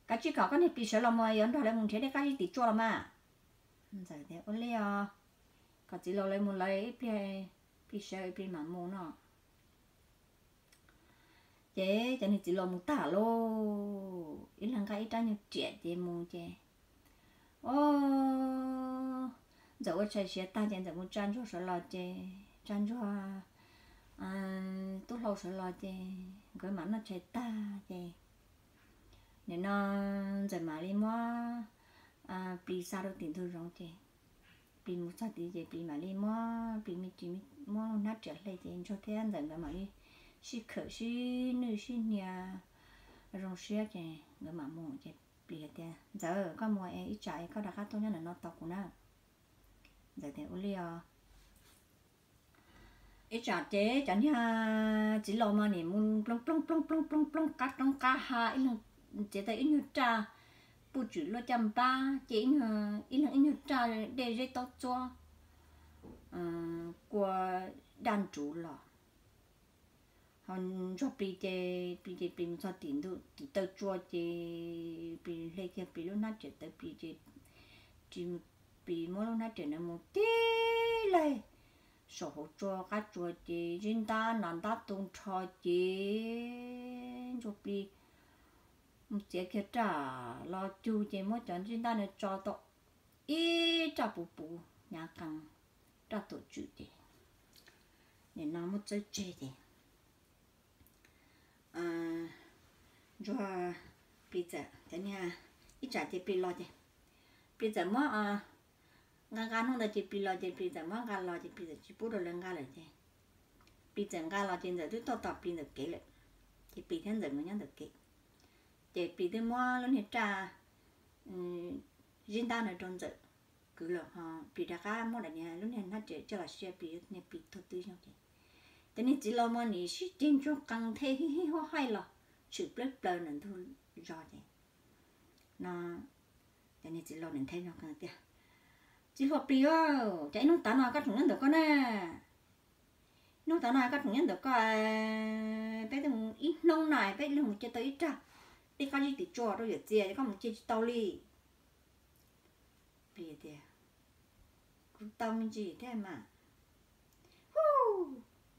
Kav tsij kom koj niag plis sawv los mus, yuav nrog lawv mus nrhiav dej qab zib tim tsua los mas. Ntxawm tias, Ua li os, kom txiv laus lawv mus lawv ib pliag, plis sawv plis mam mus no. Ces cov niag txiv laus mus tag lauj, ib leeg nqa ib rab nyuag riam ces mus ces, o, Ntxawm ua tshais siav tag ces Ntxawm mus tsa ntsuag sawv los ces, tsa ntsuag tub hlau sawv los ces nkawd mam noj tshais tag ces nim no Ntxawm mam li muab plis xa rau tim ntug zoov ces plis mus txog tid ces plis mam li muab plis me ris, muab lub hnab riam hle ces ntsuag thiab Ntxawm nkawd mam li sib khawm sib nwj sib hnia zoo siab ces nkawd mam mus ces plis tias, Ntxawm, koj mus es ib tsam es koj rov qab tuaj nyob ntawm no tos kuv na. Ntxawm tias, Ua li os. Ib tsam ces cov niag txiv laus mas nim mus ploog ploog ploog ploog ploog ploog qab roob qab hav, ib leeg txiav tau ib nyuag raj puj tswm luaj caj npab ces ib leeg ib nyuag raj dej zeb taub txuab kua daj nruv los. Ho ntsuag plis ces plis ces plis mus txog tim ntug tim taw tsua ces plis hle kiag plis lub hnab riam tawv plis ces plis muab lub hnab riam ntawd mus tib laig saum hauv tsua qab tsua ces zib ntab nas ntab tu nrho ces ntsuag plis mus txiav kiag raj los cug ces muab cov zib ntab ntawd tso tau ib raj puv puv hnyav qees, raj tuam tswm ces nim no muab txawb tseg ces ntsuag plis txawm cov niag ib tsam ces plis los ces plis txawm muab nqa nqa hnub ntawd ces plis los ces plis txawm muab nqa los ces plis txawm tsis pub rau lawv nqa lawm ces plis txawm nqa los ces ntxawm twb tuaj tos plis ntawm kev lawm. Ces plis thiab ntxawm nkawd nyob ntawm kev ces plis twb muab lub niag raj zib ntab ntawd rau ntxawm kwv lawm ho plis rov qab muab daim niag lub niag hnab riam coj los sia plis niag plis tuag twb xyoo ces cov niag txiv laus mas nim sib ceg ntsuag qees nthe hib hib huab haij los tshwm plawg plaws ntawm ntug zos ces no cov niag txiv laus nim nthe ntsuag qees tias, Txiv hluas plis, cas ib hnub tav no koj tseem nyob ntawm koj na? Hnub tav no koj tseem nyob ntawm koj, peb ib hnub no peb ib leeg mus cia tau ib raj dej qab zib tim tsua rau yawm txiv es koj mus cia tsis tau li. Plis tias, Kuv tau me ntsis thiab mas. Hu,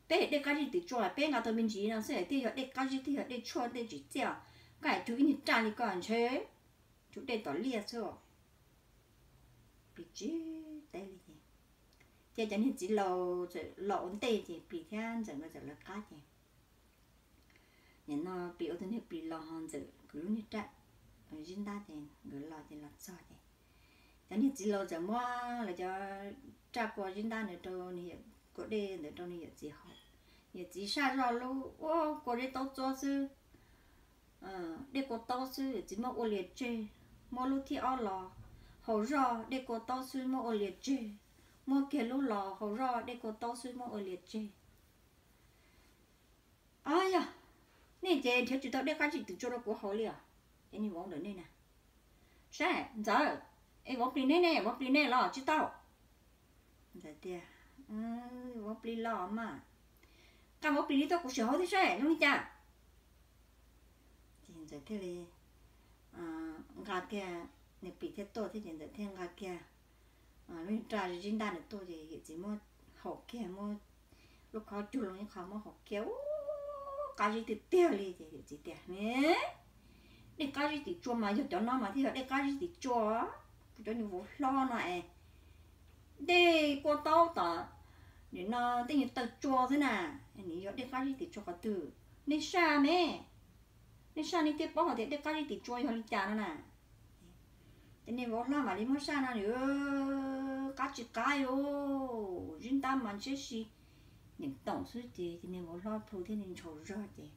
peb yog dej qab zib tim tsua peb nqa tau me ntsis no xwb twb yog dej qab zib twb yog dej tshuaj dej tsim txiaj, koj hais rau ib niag raj li koj ntshe rau dej tom liaj xwb. Plis tsis teb li ces, ces cov niag txiv laus txawm los ua ntej ces plis thiab ntxawm nkawd txawm lawv qab ces nim no plis ua tus niag plis los ho ntxawm kwv lub niag raj zib ntab ces nkawd los ces los txog ces cov niag txiv laus txawm muab lawv cov raj kua zib ntab ntawd rau, kua dej ntawd rau nws yawm txiv haus. Yawm txiv saj zoj lub ua kua zeb taub txuab xwb, dej kua taub xwb yawm txiv muab ua lias tseg. Muab lub thib ob los haus zoj dej kua taub xwb muab ua lias tseg. Muab kiag lub los haus zoj dej kua taub xwb muab ua lias tseg. Yog nej ces nrhiav tsis tau dej qab zib tim tsua rau kuv haus li os. Ces niag vauv ntawm nej na, saib ntxawm, es vauv plis neb ne, vauv plis neb los tsis tau? Ntxawm tias, Vauv plis los mas, nqa vauv plis li tuaj kuv sim haus thiab saib zoo li cas. Ces ntxawm thiaj li nqa kiag, nws plis thiaj tuaj thiab ces ntxawm thiaj nqa kiag lub raj zib ntaj nws tuaj ces yawm txiv muab haus kiag, muab lub khob cug loo ib qho muab haus kiag, ub, qab zib tiag tiag li ces yawm txiv tias, Dej qab zib tim tsua mas yog cov no mas thiaj yog dej qab zib tim tsua. Kuv cov nyuag vauv hlob no es dej kua taub tom nim no tej nyuag taw tsua xwb na, nws yog dej qab zib tim tsua qhov twg? Nej saj me, nej saj nej thiaj paub hais tias dej qab zib tim tsua yog li cas no na. Ces niag vauv hlob mam li muab saj no, qab tsis qab li, zib ntab mas ntshiab si, nyeem toom xwb ces ces niag vauv hlob plhu thiaj li ntshaus zog ces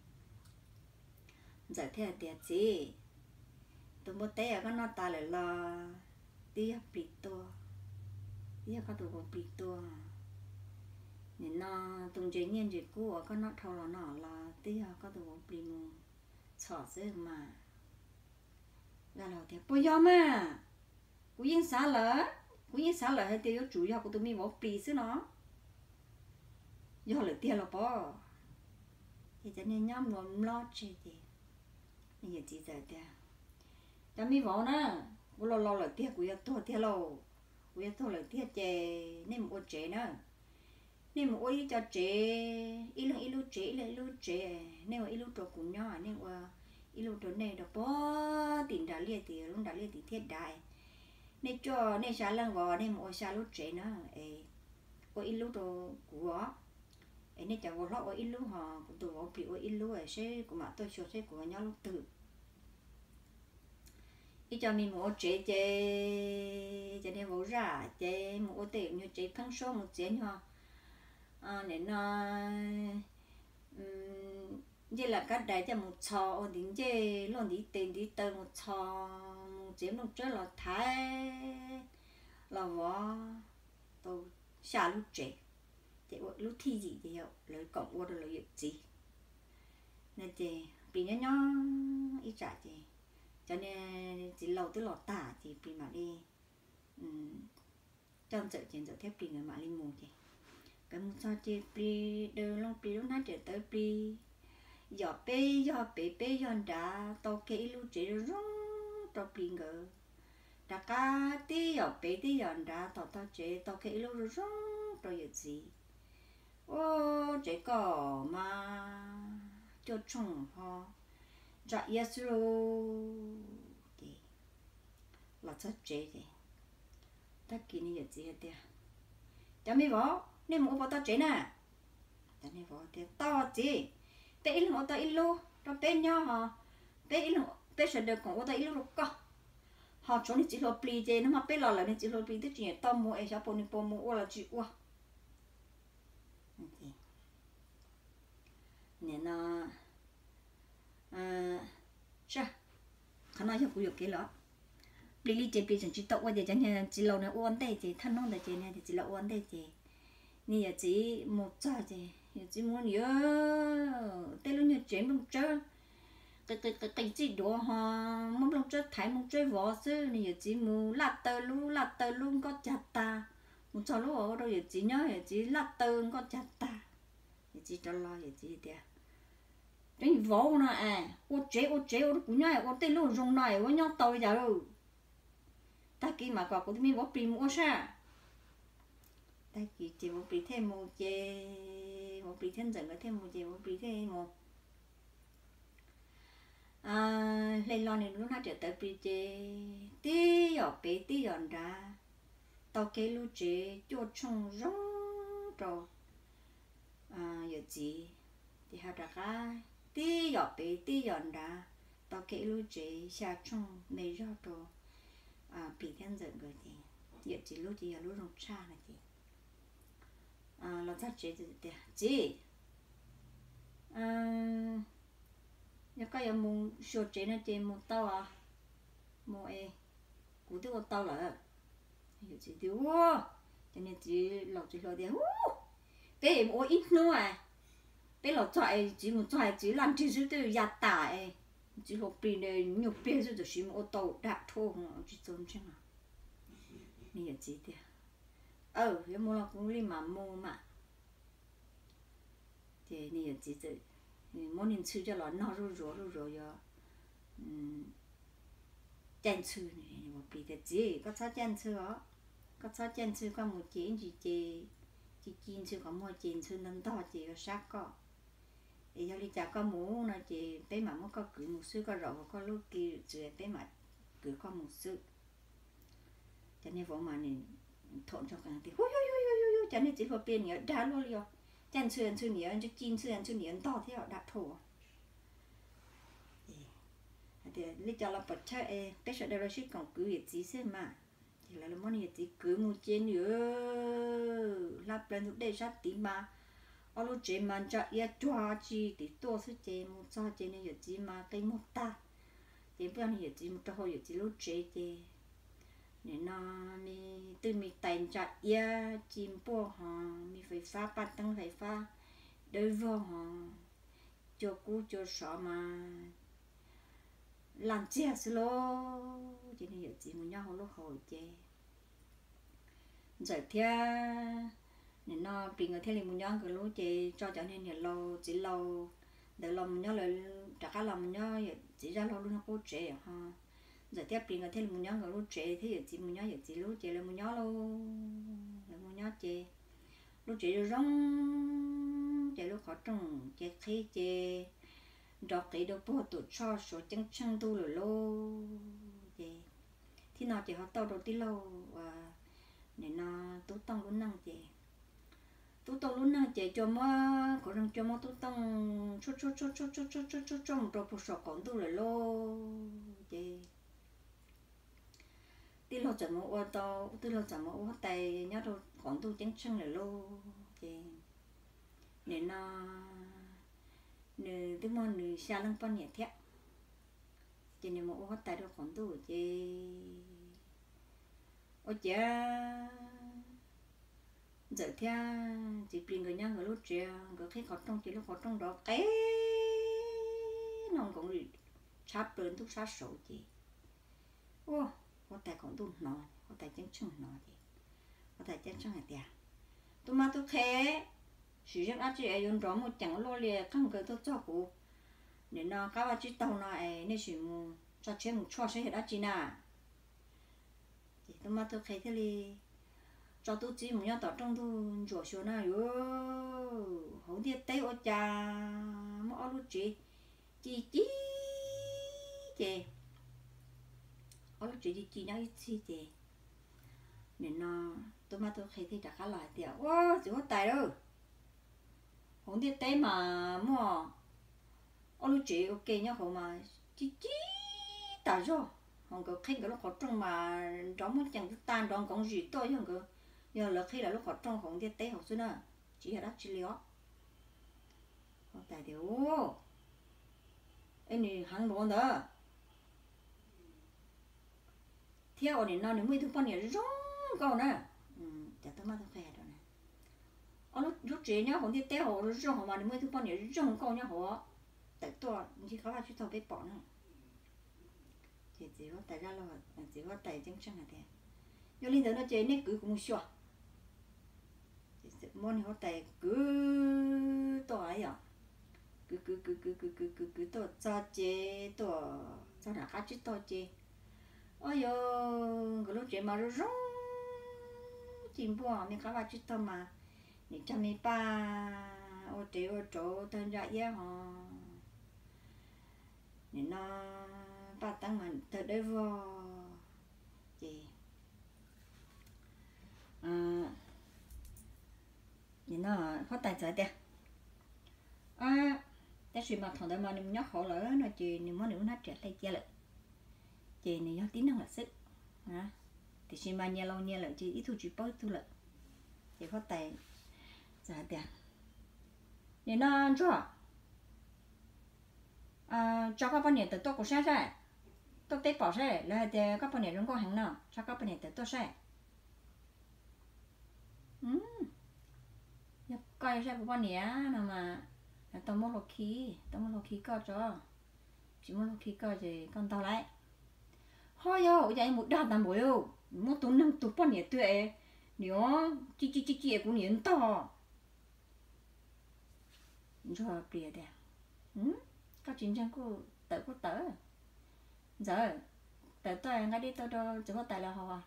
ntxawm thiaj hais tias, Txiv, Tus npua teb uas koj noj tas lawm los twb yog plis tua, twb yog koj tus vauv plis tua. Nim no tus ntses nyiaj ntses kub uas koj noj dhau los no los twb yog koj tus vauv plis mus txhom xwb mas. Zaj laug tias, Puas yog mas? Kuv yeej xav lawm, kuv yeej xav lawm hais tias yuav tsum yog kuv tus me vauv plis xwb no. Yog lawm tiag los pob? Ces cov niag nyob mlob mlob tseg ces yawm txiv txawm tias, Cov me vauv na, kuv laus laus lawm tiag, kuv yuav tuag tiag lauj. Kuv yuav tuag lawm tiag ces nej mus ua tsev na. Nej mus ua ib co tsev, ib leeg ib lub tsev, ib leeg ib lub tsev. Nej ua ib lub rau kuv nyob, nej ua ib lub rau nej rau puag tim nram liaj tid, lub nram liaj tid thiaj dav. Nej coj nej xya leej vauv, nej mus ua xya lub tsev na, es ua ib lub rau kuv os, es nej cov vauv hlob ua ib lub, ho kuv tus vauv plis ua ib lub, seb kuv mam tuaj xyuas seb kuv nyob lub twg. Ib co me mus ua tsev ces cov niag vauv zaj ces mus ua tej nyuag tsev pheeb suab, mus txiav nyuag, nim no, ncej lam kab dais coj mus txhos, ua ntiv ncej luaj ntiv tes ntiv taw mus txhos, mus txiav nplooj tsawb los thaiv los vov tau xya lub tsev. Ces ua lub thib yim ces yog lawv koom ua rau lawv yawm txiv no. Ces plis nyob nyob ib tsam ces cov niag txiv laus twb los tag ces plis mam li coj ntxawm ces ntxawm thiab plis nkawd mam li mus ces nkawd mus txog ces plis daws loo plis lub hnab riam tawv, plis yom peb yog pem peb yog nrad, tau kiag ib lub tsev zoo zoo rau plis nkawd. Rov qab tib yom pem tib yom nrad, tom tog tsev tau kiag ib lub zoo zoo rau yawm txiv. Ua tsev koj mas cuaj tshooj ho ntsa iab xwb lauj. Ces los txog tsev ces tag kis niag yawm txiv hais tias, Cov me vauv, nej mus ua puas tau tsev na? Cov niag vauv tias, Tau txiv, peb ib leeg ua tau ib lub rau peb nyob ho, peb ib leeg peb sawv daws koom ua tau ib lub rau koj. Ho tshuav niag txiv hluas plis ces nag hmo peb los lawm, niag txiv hluas plis twb tsis nyiam tau mus es xyov puas nws puas mus ua los tsis ua. Nim no, qhov no yog kuv yuam kev los, plis li ces plis tseem tsis tau ua ces cov niag txiv laus na ua ua ntej ces thawj hnub ntawd ces niag txiv laus ua ua ntej ces niag yawm txiv mus txog ces yawm txiv mus, niam, tej lub nyuag tsev nplooj tsawb qis qis qis txij duav ho muab nplooj tsawb thaiv nplooj tsawb vov xwb. Niag yawm txiv mus laj taw lub laj taw lub nkoj cag tag, mus txog lub ua rau yawm txiv nyob, yawm txiv laj taw nkoj cag tag. Yawm txiv rov los, yawm txiv tias, Cov vauv no es ua tsev ua tsev ua rau kuv nyob es ua tej lub zoo no es ua nyob tau li cas lauj? Tag kis mam kom kuv tus me vauv plis mus ua sab. Tag kis ces vauv plis thiaj mus ces, vauv plis thiab ntxawm nkawd thiaj mus ces vauv plis thiaj mus hle hlo nws lub hnab riam tawv plis ces tib yom pem tib yom nrad, tau kiag lub tsev cuaj tshooj zoo rau yawm txiv. Ces ho rov qab tib yom pem tib yom nrad, tau kiag ib lub tsev xya tshooj me zog rau plis thiab ntxawm nkawd ces yawm txiv lub ces yog lub zoo tshaj no ces los txog tsev tias, Txiv, yog koj yuav mus xyuas tsev no ces mus tau, mus es kuv twb ua tau lawm. Yawm txiv tias, Ua, cov niag txiv laus txiv hluas tias, Ua, peb mus ua ib hnub, peb los txog es txiv mus txog es txiv laj nrig xwb twb ya tas es txiv hluas plis nyuag pliag xwb tam sim mus ua tau dab rhuaj tsis txaus ntseeg. Niag yawm txiv tias, Aw, yuav mus los kuv li mam mus mas. Ces niag yawm txiv txawm muab niag ntxhw coj los nog zuj zus zuj zus yuav caij ntxhw. Plis tias, Txiv, koj txhob caij ntxhw os, koj txhob caij ntxhw, koj mus ces ib ntsis ces ci ci ntxhw qhov muag ces ntxhw ntog ntog ces yuav sab koj. Es yog li cas koj mus no ces peb mam muab koj kwv mus xwb, koj zaum hauv koj lub ki txwv peb mam kwv koj mus xwb. Cov niag vauv mas nws thaum ntsoog qees tias, Hu yu yu yu yu yu, cov niag txiv hluas plig niam dag luaj li os. Caij ntxhw ntxhw niam, ci ntxhw ntxhw niam ntog thiab dab rhuaj. Hais tias, Li cas los pom chaw es peb sawv daws los sib koom kwv yawm txiv xwb mas. Ces lawv muab niag yawm txiv kwv mus ces nws hla plaws ntug dej sab tid mas ob lub tsev mas ntsa iab cuag tsi tim tuaj xwb ces mus txog ces niag yawm txiv mas qi muag tag. Ces poj niam yawm txiv mus rau hauv yawm txiv lub tsev ces nim no me twj me tais ntsa iab ci npuaj hos me fais fab paj teeb fais fab dawb vog hos cua kub cua sov mas laj ntxiag xwb lauj. Ces nws yawm txiv mus nyob hauv lub hauv ces Ntxawm thiab nim no Plis nkawd thiaj li mus nyob nkawd lub ces tso cov niag niam laus txiv laus ntawd los mus nyob lawv, rov qab los mus nyob yawm txiv Zaj Laug lub niag qub tsev ho. Ntxawm thiab Plis nkawd thiaj li mus nyob nkawd lub tsev thiab yawm txiv mus nyob yawm txiv lub ces lawv mus nyob lauj, lawv mus nyob ces lub tsev zoo zoo ces lub qhov rooj ces qhib ces nrov qiv rau puag tus tshoj suav ceeb tsheej ntuj lawm lauj. Ces thib no ces ho tau rau tij laug uas nim no Tub Tooj lub neej ces Tub Tooj lub neej ces cua muab, kuv zoo cua muab Tub Tooj tshuab tshuab tshuab tshuab tshuab tshuab tshuab tshuab mus rau puag saum qaum ntuj lawm lauj. Ces tij laug txawm mus ua tau, tij laug txawm mus ua huab tais nyob rau qaum ntuj ceeb tsheej lawm lauj. Ces nim no nws twb muaj nws xya leej poj niam thiab, ces nws mus ua huab tais rau qaum ntuj ces ua ciav Ntxawm thiab txiv Plis nkawd nyob nkawd lub tsev, nkawd qhib qhov rooj ces lub qhov rooj nrov qev no nkoov tshab plaws ntuj sab saud ces ua, huab tais qaum ntuj hnov, huab tais ceeb tsheej hnov ces huab tais ceeb tsheej hais tias, Tub mab tub qhe, sim zeej dab tsi es yuav nrov muaj ceem ua luaj li qeej kaw tuaj txog kuv nim no qab vaj tsib taug no es nej sim mus tso tsheb mus tshuaj saib yog dab tsi na. Ces tub mab tub qhe thiaj li tso tub txib mus nyob tom rooj ntug ntsuam xyuas na yuav hauv ntiaj teb ua cas muaj ob lub tsev ci ci ces ob lub tsev ci ci nyob ib txhis ces nim no tub mab tub qhe thiaj rov qab los hais tias, Ua txiv huab tais lauj, hauv ntiaj teb mas muaj ob lub tsev ua ke nyob hauv mas ci ci tas zog, ho nkawd qhib nkawd lub qhov rooj mas nrov muaj ceem tag, nrov nkoov zim tuaj yog nkawd, yog lawv qhib lawv lub qhov rooj hauv ntiaj teb hauv xwb na, tsis yog dab tsi li os. Huab tais tias, Es nws heev npaum ntawd thiab uas nim no nws muaj ib tug poj niam zoo nkauj na. Cov tub mab tub qhe hais rau, Ob lub tsev nyob hauv ntiaj teb hauv zoo zoo hauv mas nws muaj ib tug poj niam zoo nkauj nyob hauv, tawm tuaj ncig qab vaj tsib taug peb pom na. Ces txiv huab tais, txiv huab tais ceeb tsheej hais tias, Yog li ntawd no ces nej kwv kuv mus xyuas. Muab niag huab tais kwv tuaj yom, kwv kwv kwv kwv kwv kwv kwv kwv tuaj txog ces tuaj txog nram qab tsib taug ces, o yog nkawd lub tsev mas zoo zoo, ci npuaj me qab vaj tsib taug mas nim cog me paj ua rev ua rauv tawg ntsa iab ho nim no paj teeb mas tawg dawb vog. Ces nim no huab tais txawm tias, Tab sis mas thaum ntawd mas nws mus nyob hauv lawm no ces nws muab nws lub hnab riam hle cia lawm, ces nws yog tib neeg lawm xwb. Tiam sis mas nyias laus nyias lawm ces ib tug tsis paub ib tug lawm. Ces huab tais txawm hais tias, Nim no Ntsuag, tso koj poj niam tawm tuaj kuv saib saib, tuaj peb pom saib, lawv hais tias koj poj niam zoo nkauj heev no, tso koj poj niam tawm tuaj saib. Yog koj yuav saib kuv poj niam no mas tau muab hlua khi, tau muab hlua khi koj tso, tsis muab hlua khi koj ces koj ntog lauj. Ho yog ua cas mus dag tas npaum li, muab tus neeg tus poj niam twg es nws ci ci ci ci es kuv niam ntog. Ntsuag plis tias, Koj tsis ntseeg kuj tawm kuj tawm. Ntxawm, tawm tuaj nqa dej tuaj rau txiv huab tais lawv haus.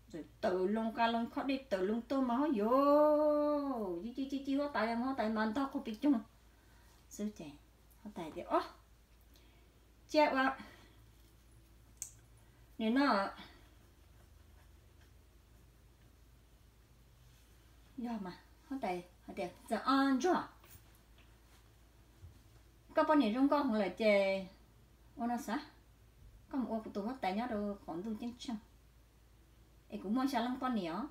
Ntxawm tawm loo nqa loo khob dej tawm loo tuaj mas ho yog ci ci ci ci huab tais, huab tais mas ntog quag pis coog xwb ces huab tais tias, Ob, cia ua nim no yog mas huab tais hais tias, Txawm ob Ntsuag, koj poj niam zoo nkauj heev lawm ces ua no xav, koj mus ua kuv tus huab tais nyob rau qaum ntuj ceeb tsheej, es kuv muaj xya leej poj niam os,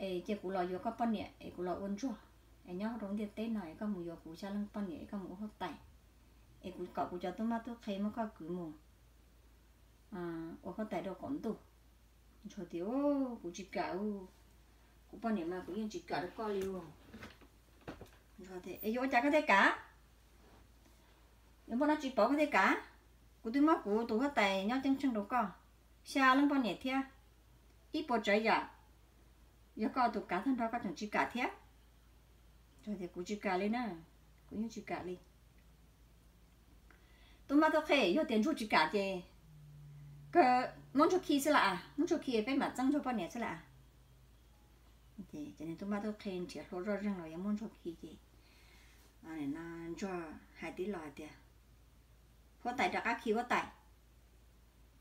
es cia kuv los yuav koj poj niam es kuv los ua Ntsuag, es nyob rau ntiaj teb no es koj mus yuav kuv xya leej poj niam es koj mus ua huab tais, es kuv kom kuv cov tub mab tub qhe muab koj kwv mus ua huab tais rau qaum ntuj. Ntsuag tias, Kuv tsis kam, kuv poj niam mas kuv yeej tsis kam rau koj li. Es yuav ua cas koj thiaj kam? Yuav muaj dab tsi pov koj thiaj kam? Kuv twb muab kuv tus huab tais nyob ceeb tsheej rau koj, xya leej poj niam thiab ib puas tsav yam, yog koj tus kav tag nrho koj tseem tsis kam thiab. Kuv tsis kam li na, kuv yeej tsis kam li. Tub mab tub qhe, yog tias Ntsuag tsis kam ces kawg muab Ntsuag khi xwb las, muab Ntsuag khi peb mam txeeb Ntsuag poj niam xwb las. Ces nws tub mab tub qhe nrhiav hlua zoj zeeg los yuav muab Ntsuag khi ces Ntsuag hais tib los hais tias, Huab tais, rov qab khi huab tais.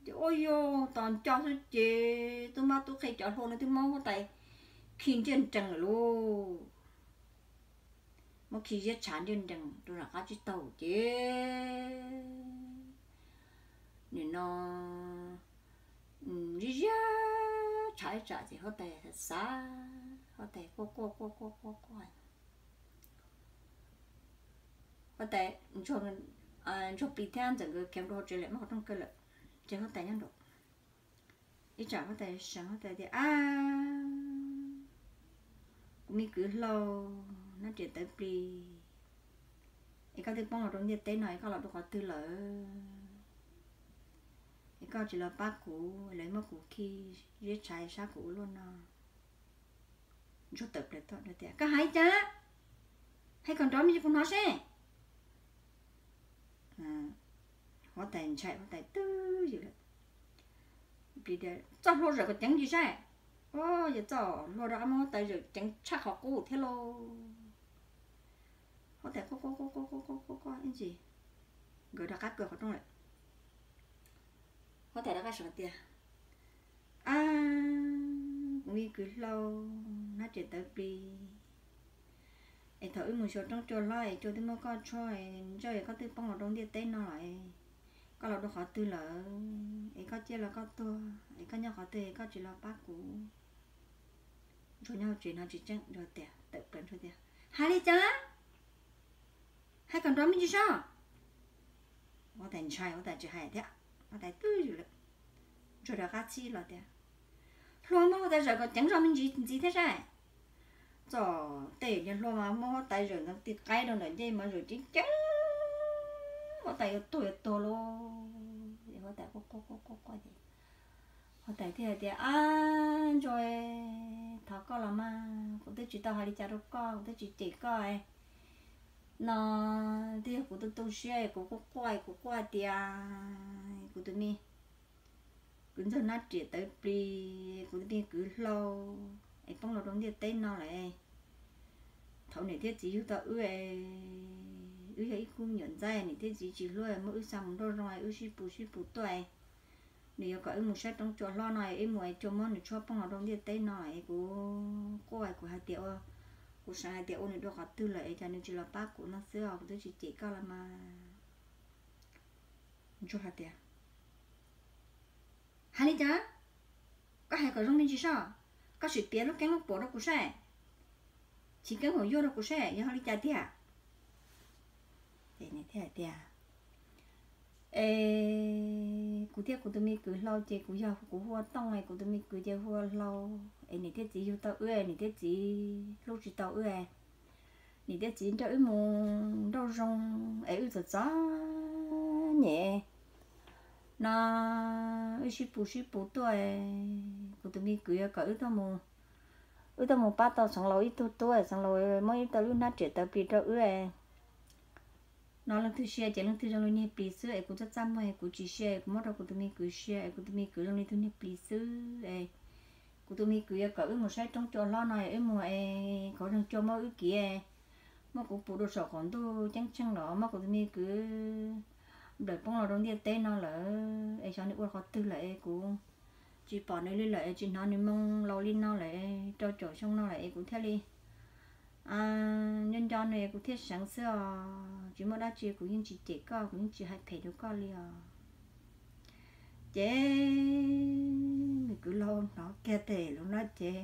Ces ua yog tos nco xwb ces tub mab tub qhe cov hlua no twb muab huab tais khi nriaj nrees lawm lauj. Muab khi ziab tshav nriaj nrees rau nram qab tsib taug ces nim no ziab ziab tshav ib tsam ces huab tais xav, huab tais quaj quaj quaj quaj quaj quaj. Huab tais, Ntsuag Plig thiab Ntxawm nkawd khiav rau hauv tsev lawm, muab qhov rooj kaw lawm, ces huab tais nyob nraum. Ib tsam huab tais seev, huab tais tias, Ab, kuv me kwv hlau, nab riam tawv plig, es koj twb poob los rau ntiaj teb no es koj los dua qhov twg lawm? Es koj tsis los pab kuv, lawv muab kuv khi ziab tshav sab kuv ua luaj no. Ntsuag tawm plaws tuaj tias, Koj hais li cas? Hais kom nrov me ntsis kuv hnov seb. Huab tais ntshai, huab tais twb ywm lawm. Txoj hlua zawm kom ceev ntsis saib. Yog txoj hlua rov qab muab huab tais zawm ceev tshaj qhov qub thiab lauj. Huab tais quaj quaj quaj quaj quaj quaj ib ntsis, nkawd rov qab kaw qhov rooj lawm. Huab tais rov qab seev tias, Ab, kuv me kwv hlau, nab riam tawv plig, es thaum wb mus xyuas roob cua hlob es cua twb muab koj tshuab ntsawj es koj twb poob los rau ntiaj teb no lawm, koj los dua qhov twg lawm? Es koj ciaj los koj tuag, es koj nyob qhov twg es koj tsis los pab kuv? Ntsuag nyob hauv tsev no tsis tseeb, Ntsuag tias, tawm plaws Ntsuag tias, Hais li cas? Hais kom nrov me ntsis saib. Huab tais ntshai, huab tais tsis hais thiab, huab tais twb ywm lawm. Ntsuag rov qab txhib los tias, Hlua muab huab tais zawm kom ceev zog me ntsis ntxiv thiab saib. Txog tej niag hlua mas muab huab tais zawm ntxeev tig qaib rau ntawm ncej mas zawm ceev ceev, huab tais yuav tuag yuav tuag lauj. Es huab tais quaj quaj quaj quaj ces huab tais thiaj hais tias, Ab Ntsuag, thov koj los mas, kuv twb tsis tau hais li cas rau koj, kuv twb tsis cem koj no, twb yog kuv tu tu siab, kuv quaj quaj, kuv quaj tias kuv tus me kwv ntxawg nab riam tawv plig, kuv tus me kwv hlau es poob los rau ntiaj teb no lawm. Thaum niam thiab txiv yug tau wb, wb yog ib khub me nyuam ntxaib, niam thiab txiv tsis hlub, muab wb xa mus nrauj zoo, wb sib pus sib pus tuaj. Nws yuav kom wb mus saib roob cua hlob no, wb mus es cua muab nws tshuab poob los rau ntiaj teb no es kuv quaj, kuv hais tias ua, kuv seev hais tias ua nws dua qhov twg lawm es cas nws tsis los pab kuv no xwb os, kuv twb tsis cem koj los mas. Ntsuag hais tias, Hais li cas? Koj hais kom zoo me ntsis soj, koj sim piav lub keeb lub puam rau kuv saib, chiv keeb huam yuag rau kuv saib yog li cas tiag. Ces nws thiaj hais tias, Es kuv thiab kuv tus me kwv hlau ces kuv yog kuv hu ua Tooj es kuv tus me kwv ces hu ua Hlau. Es niam thiab txiv yug tau wb, niam thiab txiv hlub tsis tau wb. Niam thiab txiv nrog wb mus nrauj zoo es wb txom txom nyem no, wb sib pus sib pus tuaj. Kuv tus me kwv yuav kom wb tuaj mus, wb tuaj mus pab tau Xeev Laus ib tug tub, Xeev Laus muab ib tug lub hnab riam tawv plig rau wb no. Leej twg sia ces leej twg zoo li niag plis xwb, es kuv txaj txaj muag es kuv tsis sia, kuv muab rau kuv tus me kwv sia es kuv tus me kwv zoo li tus niag plis xwb. Es kuv tus me kwv yuav kom wb mus saib roob cua hlob no, wb mus es qhov rooj cua muab wb kiv, muab kuv pus rau saum qaum ntuj ceeb tsheej los muab kuv tus me kwv nplawm poob los rau ntiaj teb no lawm, es xyov nws ua qhov twg lawm es kuv tsis pom nws li lawm, es tsis hnov nws moo laus li no lawm, rau caum xyoo no lawm es kuv thiaj li nco nco nws es kuv thiaj seev xwb os. Tsis muaj dab tsi, kuv yeej tsis cem koj, kuv yeej tsis hais phem rau koj li os. Ces me kwv hlau hnov kiag tej lus no ces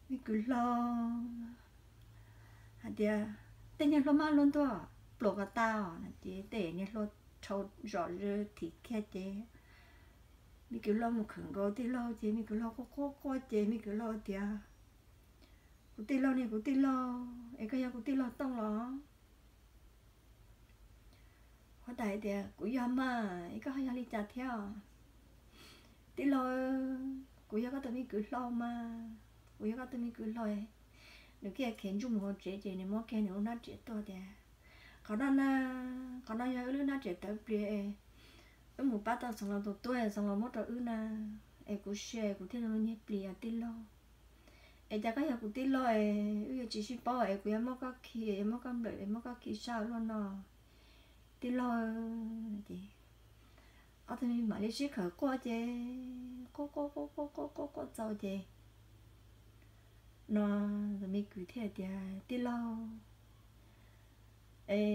me kwv hlau hais tias, Tej niag hlua mab hlua ntuag, pluas koj tag os. Ces tej niag hluas dhau zom zaws thim kiag ces me kwv hlob mus khawm nkaus tij laug ces me kwv hlob quaj quaj quaj ces me kwv hlob tias, Kuv tij laug ne, kuv tij laug, es koj yog kuv tij laug Tooj los? Huab tais tias, Kuv yog mas, es koj ho yog li cas thiab? Tij laug, kuv yog koj tus me kwv hlob mas, kuv yog koj tus me kwv hlob. Nws kiag khiav ntsuj mus hauv tsev ces nws muab kiag nws lub hnab riam tuaj tias, Qhov no na, qhov no yog wb lub hnab riam tawv plis, wb mus pab tau Xeev Laus tus tub, Xeev Laus muab rau wb na, es kuv sia kuv thiaj li nyiag plis os tij laug. Es cas koj yog kuv tij laug es wb yuav tsis sib paub es kuv yuav muab koj khi, yuav muab koj nplawm, yuav muab koj khi sab luaj no tij laug. Ces ob tug me mam li sib khawm quaj ces quaj quaj quaj quaj quaj quaj quaj txaus ces no tus me kwv thiaj tias, Tij laug, es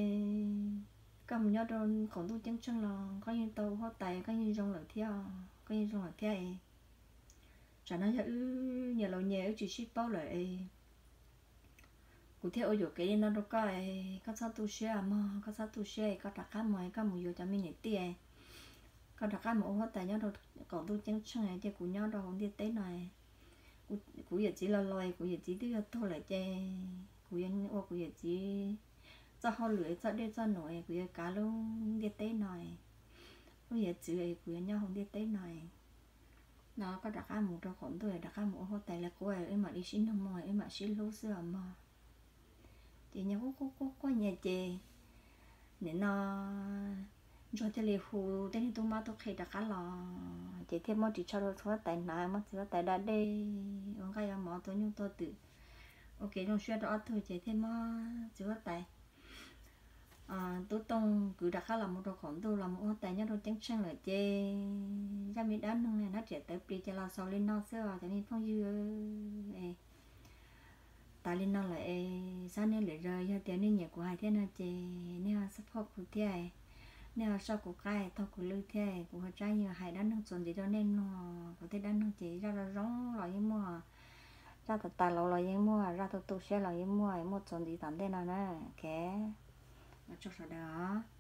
koj mus nyob rau qaum ntuj ceeb tsheej los koj yeej tau huab tais, koj yeej zoo lawm thiab, koj yeej zoo lawm thiab es tsam no yog wb nyias laus nyias wb tsis sib paub lawm es kuv thiaj ua yuam kev li no rau koj es koj txhob tu siab mog, koj txhob tu siab es koj rov qab mus, koj mus yuav cov me niam tij, koj rov qab mus ua huab tais nyob rau qaum ntuj ceeb tsheej, ces kuv nyob rau hauv ntiaj teb no. Kuv yawm txiv los los, kuv yawm txiv twb yog tuag lawm ces kuv yuav ua kuv yawm txiv txoj hauj lwm, txoj dej txoj num, kuv yuav kav lub ntiaj teb no, lub hiav txwv, kuv yuav nyob hauv ntiaj teb no. No koj rov qab mus rau qaum ntuj, rov qab mus ua huab tais li qub, wb mam li sib nug mog, wb mam sib hlub xwb os mog. Ces nyias quaj quaj quaj nyias ces nim no Ntsuag thiaj li hu tej niag tub mab tub qhe rov qab los, ces thiaj muab ris tsho rau txiv huab tais hnav, muab txiv huab tais da dej ua nqaij ua mov, tua nyuj tua twm, ua kev zoo siab rau ob tug ces thiaj muab txiv huab tais tub Tooj kwv rov qab los mus rau qaum ntuj los mus ua huab tais nyob rau ceeb tsheej lawm ces zaj me dab neeg hnab riam tawv plis ces los xaus li no xwb os cov me phooj ywg. Tas li no lawm es xav nej lwm zaus yog tias nej nyiam kuv hais thiab no ces nej ho support kuv thiab, nej ho soj kuv qab taug kuv lw thiab, kuv ho tsab yeej hais dab neeg txuas ntxiv rau nej mloog. Kuv tej dab neeg ces zaj zoo zoo los yeej muaj, zaj tas tas laus los yeej muaj, zaj tu tu siab los yeej muaj, muaj txuas ntxiv tom ntej no na. Ok, ua tsaug sawv daws os.